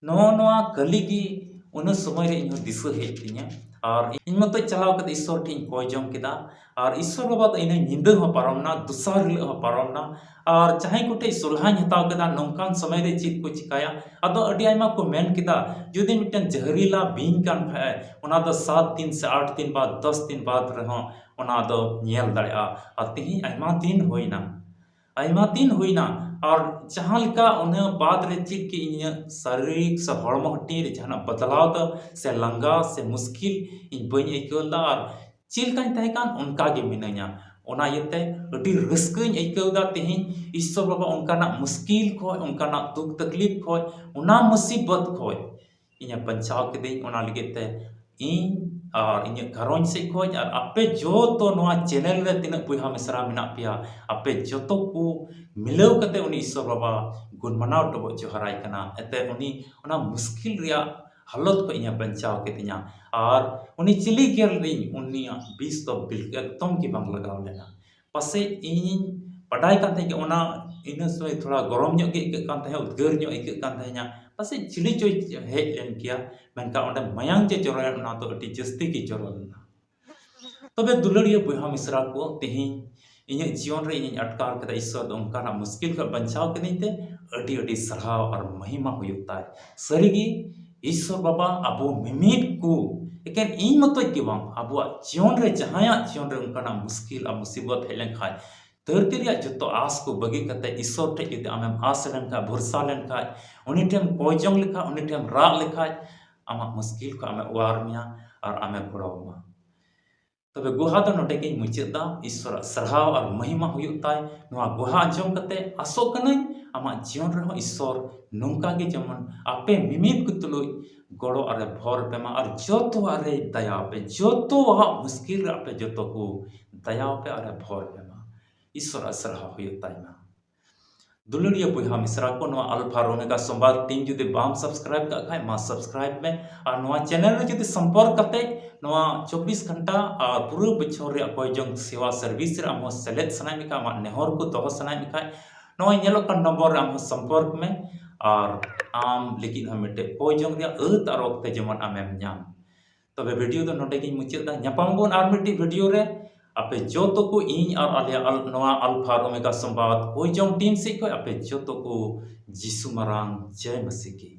ᱱᱚᱜᱼᱚ ᱱᱚᱣᱟ ᱠᱟᱹᱞᱤ ᱜᱮ ᱩᱱᱟᱹᱜ ᱥᱚᱢᱚᱭ ᱨᱮ ᱤᱧ ᱦᱚᱸ ᱫᱤᱥᱟᱹ ᱦᱮᱡ ᱛᱤᱧᱟᱹ᱾ ᱟᱨ ᱤᱧ ᱢᱚᱛᱚᱡ ᱪᱟᱞᱟᱣ ᱠᱟᱛᱮ ᱤᱥᱥᱚᱨ ᱴᱷᱮᱱ ᱤᱧ ᱠᱚᱭ ᱡᱚᱝ ᱠᱮᱫᱟ᱾ ᱟᱨ ᱤᱥᱥᱚᱨ ᱵᱟᱵᱟ ᱫᱚ ᱤᱱᱟᱹ ᱧᱤᱫᱟᱹ ᱦᱚᱸ ᱯᱟᱨᱚᱢ ᱮᱱᱟ, ᱫᱚᱥᱟᱨ ᱦᱤᱞᱳᱜ ᱦᱚᱸ ᱯᱟᱨᱚᱢ ᱮᱱᱟ᱾ ᱟᱨ ᱡᱟᱦᱟᱸᱭ ᱠᱚᱴᱷᱮᱡ ᱥᱚᱞᱦᱟᱧ ᱦᱟᱛᱟᱣ ᱠᱮᱫᱟ, ᱱᱚᱝᱠᱟᱱ ᱥᱚᱢᱚᱭ ᱨᱮ ᱪᱮᱫ ᱠᱚ ᱪᱤᱠᱟᱭᱟ? ᱟᱫᱚ ᱟᱹᱰᱤ ᱟᱭᱢᱟ ᱠᱚ ᱢᱮᱱ ᱠᱮᱫᱟ, ᱡᱩᱫᱤ ᱢᱤᱫᱴᱮᱱ ᱡᱟᱦᱟᱨᱤᱞᱟ ᱵᱤᱧ ᱠᱟᱱ ᱠᱷᱟᱡ, ᱚᱱᱟ ᱫᱚ ᱥᱟᱛ ᱫᱤᱱ ᱥᱮ ᱟᱴ ᱫᱤᱱ ᱵᱟᱫ, ᱫᱚᱥ ᱫᱤᱱ ᱵᱟᱫ ᱨᱮᱦᱚᱸ ᱚᱱᱟ ᱫᱚ ᱧᱮᱞ ᱫᱟᱲᱮᱭᱟᱜᱼᱟ᱾ ᱟᱨ ᱛᱮᱦᱮᱧ ᱟᱭᱢᱟ ᱫᱤᱱ ᱦᱩᱭᱱᱟ, ᱟᱭᱢᱟ ᱫᱤᱱ ᱦᱩᱭᱱᱟ᱾ ᱟᱨ ᱡᱟᱦᱟᱸ ᱞᱮᱠᱟ ᱚᱱᱟ ᱵᱟᱫ ᱨᱮ ᱪᱮᱫ ᱜᱮ ᱤᱧᱟᱹᱜ ᱥᱟᱨᱤᱨᱤᱠ ᱥᱮ ᱦᱚᱲᱢᱚ ᱦᱟᱹᱴᱤᱧ ᱨᱮ ᱡᱟᱦᱟᱱᱟᱜ ᱵᱚᱫᱞᱟᱣ ᱫᱚ ᱥᱮ ᱞᱟᱸᱜᱟ ᱥᱮ ᱢᱩᱥᱠᱤᱞ ᱤᱧ ᱵᱟᱹᱧ ᱟᱹᱭᱠᱟᱹᱣ ᱞᱮᱫᱟ᱾ ᱟᱨ ᱪᱮᱫ ᱞᱮᱠᱟᱧ ᱛᱟᱦᱮᱸ ᱠᱟᱱ, ᱚᱱᱠᱟ ᱜᱮ ᱢᱤᱱᱟᱹᱧᱟ᱾ ᱚᱱᱟ ᱤᱭᱟᱹᱛᱮ ᱟᱹᱰᱤ ᱨᱟᱹᱥᱠᱟᱹᱧ ᱟᱹᱭᱠᱟᱹᱣ ᱮᱫᱟ ᱛᱮᱦᱮᱧ᱾ ᱤᱥᱥᱚᱨ ᱵᱟᱵᱟ ᱚᱱᱠᱟᱱᱟᱜ ᱢᱩᱥᱠᱤᱞ ᱠᱷᱚᱡ, ᱚᱱᱠᱟᱱᱟᱜ ᱫᱩᱠ ᱛᱟᱠᱞᱤᱯ ᱠᱷᱚᱡ, ᱚᱱᱟ ᱢᱩᱥᱤᱵᱚᱛ ᱠᱷᱚᱡ ᱤᱧᱮ ᱵᱟᱧᱪᱟᱣ ᱠᱤᱫᱤᱧ᱾ ᱚᱱᱟ ᱞᱟᱹᱜᱤᱫ ᱛᱮ ᱤᱧ ᱟᱨ ᱤᱧᱟᱹᱜ ᱜᱷᱟᱨᱚᱸᱡᱽ ᱥᱮᱫ ᱠᱷᱚᱡ ᱟᱨ ᱟᱯᱮ ᱡᱚᱛᱚ ᱱᱚᱣᱟ ᱪᱮᱱᱮᱞ ᱨᱮ ᱛᱤᱱᱟᱹᱜ ᱵᱚᱭᱦᱟ ᱢᱤᱥᱨᱟ ᱢᱮᱱᱟᱜ ᱯᱮᱭᱟ, ᱟᱯᱮ ᱡᱚᱛᱚ ᱠᱚ ᱢᱤᱞᱟᱹᱣ ᱠᱟᱛᱮ ᱩᱱᱤ ᱤᱥᱥᱚᱨ ᱵᱟᱵᱟ ᱜᱩᱱ ᱢᱟᱱᱟᱣ ᱰᱚᱵᱚᱜ ᱡᱚᱦᱟᱨᱟᱭ ᱠᱟᱱᱟ᱾ ᱮᱱᱛᱮ ᱩᱱᱤ ᱚᱱᱟ ᱢᱩᱥᱠᱤᱞ ᱨᱮᱭᱟᱜ ᱦᱟᱞᱚᱛ ᱠᱷᱚᱡ ᱤᱧᱮ ᱵᱟᱧᱪᱟᱣ ᱠᱤᱫᱤᱧᱟ᱾ ᱟᱨ ᱩᱱᱤ ᱪᱤᱞᱤ ᱜᱮᱨ ᱨᱤᱧ ᱩᱱᱤᱭᱟᱜ ᱵᱤᱥ ᱫᱚ ᱵᱤᱞ-, ᱮᱠᱫᱚᱢ ᱜᱮ ᱵᱟᱝ ᱞᱟᱜᱟᱣ ᱞᱮᱱᱟ᱾ ᱯᱟᱥᱮᱡ ᱤᱧᱤᱧ ᱵᱟᱰᱟᱭ ᱠᱟᱱ ᱛᱟᱦᱮᱸᱫ ᱜᱮ ᱚᱱᱟ, ᱤᱱᱟᱹ ᱥᱚᱢᱚᱭ ᱛᱷᱚᱲᱟ ᱜᱚᱨᱚᱢ ᱧᱚᱜ ᱜᱮ ᱟᱹᱭᱠᱟᱹᱜ ᱠᱟᱱ ᱛᱟᱦᱮᱸᱫ, ᱩᱫᱽᱜᱟᱹᱨ ᱧᱚᱜ ᱟᱹᱭᱠᱟᱹᱜ ᱠᱟᱱ ᱛᱟᱦᱮᱸᱫ, ᱯᱟᱥᱮᱡ ᱪᱤᱞᱤ ᱪᱚᱭ ᱦᱮᱡ ᱞᱮᱱ ᱠᱮᱭᱟ, ᱢᱮᱱᱠᱷᱟᱱ ᱚᱸᱰᱮ ᱢᱟᱭᱟᱝ ᱡᱮ ᱡᱚᱨᱚᱭᱮᱱ, ᱚᱱᱟ ᱫᱚ ᱟᱹᱰᱤ ᱡᱟᱹᱥᱛᱤ ᱜᱮ ᱡᱚᱨᱚ ᱞᱮᱱᱟ᱾ ᱛᱚᱵᱮ ᱫᱩᱞᱟᱹᱲᱤᱭᱟᱹ ᱵᱚᱭᱦᱟ ᱢᱤᱥᱨᱟ ᱠᱚ, ᱛᱮᱦᱮᱧ ᱤᱧᱟᱹᱜ ᱡᱤᱭᱚᱱ ᱨᱮ ᱤᱧᱤᱧ ᱟᱴᱠᱟᱨ ᱠᱮᱫᱟ, ᱤᱥᱥᱚᱨ ᱫᱚ ᱚᱱᱠᱟᱱᱟᱜ ᱢᱩᱥᱠᱤᱞ ᱠᱷᱚᱱ ᱵᱟᱧᱪᱟᱣ ᱠᱤᱫᱤᱧ ᱛᱮ ᱟᱹᱰᱤ ᱟᱹᱰᱤ ᱥᱟᱨᱦᱟᱣ ᱟᱨ ᱢᱚᱦᱤᱢᱟ ᱦᱩᱭᱩᱜ ᱛᱟᱭ᱾ ᱥᱟᱹᱨᱤᱜᱮ ᱤᱥᱥᱚᱨ ᱵᱟᱵᱟ ᱟᱵᱚ ᱢᱤᱢᱤᱫ ᱠᱚ, ᱮᱠᱮᱱ ᱤᱧ ᱢᱚᱛᱚᱡ ᱜᱮ ᱵᱟᱝ, ᱟᱵᱚᱣᱟᱜ ᱡᱤᱭᱚᱱ ᱨᱮ ᱡᱟᱦᱟᱸᱭᱟᱜ ᱡᱤᱭᱚᱱ ᱨᱮ ᱚᱱᱠᱟᱱᱟᱜ ᱢᱩᱥᱠᱤᱞ ᱟᱨ ᱢᱩᱥᱤᱵᱚᱛ ᱦᱮᱡ ᱞᱮᱱᱠᱷᱟᱱ, ᱫᱷᱟᱹᱨᱛᱤ ᱨᱮᱭᱟᱜ ᱡᱚᱛᱚ ᱟᱸᱥ ᱠᱚ ᱵᱟᱹᱜᱤ ᱠᱟᱛᱮ ᱤᱥᱥᱚᱨ ᱴᱷᱮᱡ ᱡᱩᱫᱤ ᱟᱢᱮᱢ ᱟᱸᱥ ᱞᱮᱱᱠᱷᱟᱱ, ᱵᱷᱚᱨᱥᱟ ᱞᱮᱱᱠᱷᱟᱱ, ᱩᱱᱤ ᱴᱷᱮᱱ ᱠᱚᱭ ᱡᱚᱝ ᱞᱮᱠᱷᱟᱱ, ᱩᱱᱤ ᱴᱷᱮᱱ ᱨᱟᱜ ᱞᱮᱠᱷᱟᱱ, ᱟᱢᱟᱜ ᱢᱩᱥᱠᱤᱞ ᱠᱷᱚᱱ ᱟᱢᱮ ᱚᱣᱟᱨ ᱢᱮᱭᱟ ᱟᱨ ᱟᱢᱮ ᱜᱚᱲᱚ ᱟᱢᱟ᱾ ᱛᱚᱵᱮ ᱜᱚᱦᱟ ᱫᱚ ᱱᱚᱰᱮ ᱜᱤᱧ ᱢᱩᱪᱟᱹᱫ ᱫᱟ᱾ ᱤᱥᱥᱚᱨᱟᱜ ᱥᱟᱨᱦᱟᱣ ᱟᱨ ᱢᱚᱦᱤᱢᱟ ᱦᱩᱭᱩᱜ ᱛᱟᱭ᱾ ᱱᱚᱣᱟ ᱜᱚᱦᱟ ᱟᱸᱡᱚᱢ ᱠᱟᱛᱮ ᱟᱥᱚᱜ ᱠᱟᱹᱱᱟᱹᱧ ᱟᱢᱟᱜ ᱡᱤᱭᱚᱱ ᱨᱮᱦᱚᱸ ᱤᱥᱥᱚᱨ ᱱᱚᱝᱠᱟ ᱜᱮ ᱡᱮᱢᱚᱱ ᱟᱯᱮ ᱢᱤᱢᱤᱫ ᱠᱚ ᱛᱩᱞᱩᱡ ᱜᱚᱲᱚ ᱟᱨᱮ ᱵᱷᱚᱨ ᱯᱮ ᱢᱟ, ᱟᱨ ᱡᱚᱛᱚᱣᱟᱜ ᱨᱮ ᱫᱟᱭᱟ ᱯᱮ, ᱡᱚᱛᱚᱣᱟᱜ ᱢᱩᱥᱠᱤᱞ ᱨᱮ ᱟᱯᱮ ᱡᱚᱛᱚ ᱠᱚ ᱫᱟᱭᱟ ᱯᱮ ᱟᱨᱮ ᱵᱷᱚᱨ ᱯᱮ ᱢᱟ᱾ ᱤᱥᱥᱚᱨᱟᱜ ᱥᱟᱨᱦᱟᱣ ᱦᱩᱭᱩᱜ ᱛᱟᱭ ᱢᱟ᱾ ᱫᱩᱞᱟᱹᱲᱤᱭᱟᱹ ᱵᱚᱭᱦᱟ ᱢᱤᱥᱨᱟ ᱠᱚ, ᱱᱚᱣᱟ ᱟᱞᱯᱷᱟ ᱟᱨ ᱳᱢᱮᱜᱟ ᱥᱚᱢᱵᱟᱫ ᱴᱤᱢ ᱡᱩᱫᱤ ᱵᱟᱢ ᱥᱟᱵᱥᱠᱨᱟᱭᱤᱵ ᱠᱟᱜ ᱠᱷᱟᱡ, ᱢᱟ ᱥᱟᱵᱥᱠᱨᱟᱭᱤᱵ ᱢᱮ᱾ ᱟᱨ ᱱᱚᱣᱟ ᱪᱮᱱᱮᱞ ᱨᱮ ᱡᱩᱫᱤ ᱥᱚᱢᱯᱚᱨᱠ ᱠᱟᱛᱮ ᱱᱚᱣᱟ ᱪᱚᱵᱵᱤᱥ ᱜᱷᱚᱱᱴᱟ ᱟᱨ ᱯᱩᱨᱟᱹ ᱵᱚᱪᱷᱚᱨ ᱨᱮᱭᱟᱜ ᱠᱚᱭ ᱡᱚᱝ ᱥᱮᱣᱟ ᱥᱟᱨᱵᱷᱤᱥ ᱨᱮ ᱟᱢ ᱦᱚᱸ ᱥᱮᱞᱮᱫ ᱥᱟᱱᱟᱭᱮᱫ ᱢᱮ ᱠᱷᱟᱡ, ᱟᱢᱟᱜ ᱱᱮᱦᱚᱨ ᱠᱚ ᱫᱚᱦᱚ ᱥᱟᱱᱟᱭᱮᱫ ᱢᱮ ᱠᱷᱟᱡ, ᱱᱚᱜᱼᱚᱭ ᱧᱮᱞᱚᱜ ᱠᱟᱱ ᱱᱚᱢᱵᱚᱨ ᱨᱮ ᱟᱢ ᱦᱚᱸ ᱥᱚᱢᱯᱚᱨᱠ ᱢᱮ᱾ ᱟᱨ ᱟᱢ ᱞᱟᱹᱜᱤᱫ ᱦᱚᱸ ᱢᱤᱫᱴᱮᱡ ᱠᱚᱭ ᱡᱚᱝ ᱨᱮᱭᱟᱜ ᱟᱹᱛ ᱟᱨ ᱚᱠᱛᱮ ᱡᱮᱢᱚᱱ ᱟᱢᱮᱢ ᱧᱟᱢ᱾ ᱛᱚᱵᱮ ᱵᱷᱤᱰᱤᱭᱳ ᱫᱚ ᱱᱚᱰᱮ ᱜᱤᱧ ᱢᱩᱪᱟᱹᱫ ᱮᱫᱟ᱾ ᱧᱟᱯᱟᱢ ᱵᱚᱱ ᱟᱨ ᱢᱤᱫᱴᱤᱡ ᱵᱷᱤᱰᱤᱭᱳ ᱨᱮ᱾ ᱟᱯᱮ ᱡᱚᱛᱚ ᱠᱚ, ᱤᱧ ᱟᱨ ᱟᱞᱮᱭᱟᱜ ᱟᱞ-, ᱱᱚᱣᱟ ᱟᱞᱯᱷᱟ ᱟᱨ ᱳᱢᱮᱜᱟ ᱥᱚᱢᱵᱟᱫ ᱠᱚᱭ ᱡᱚᱝ ᱴᱤᱢ ᱥᱮᱫ ᱠᱷᱚᱱ ᱟᱯᱮ ᱡᱚᱛᱚ ᱠᱚ ᱡᱤᱥᱩ ᱢᱟᱨᱟᱝ ᱡᱚᱭ ᱢᱟᱥᱤ ᱠᱤ᱾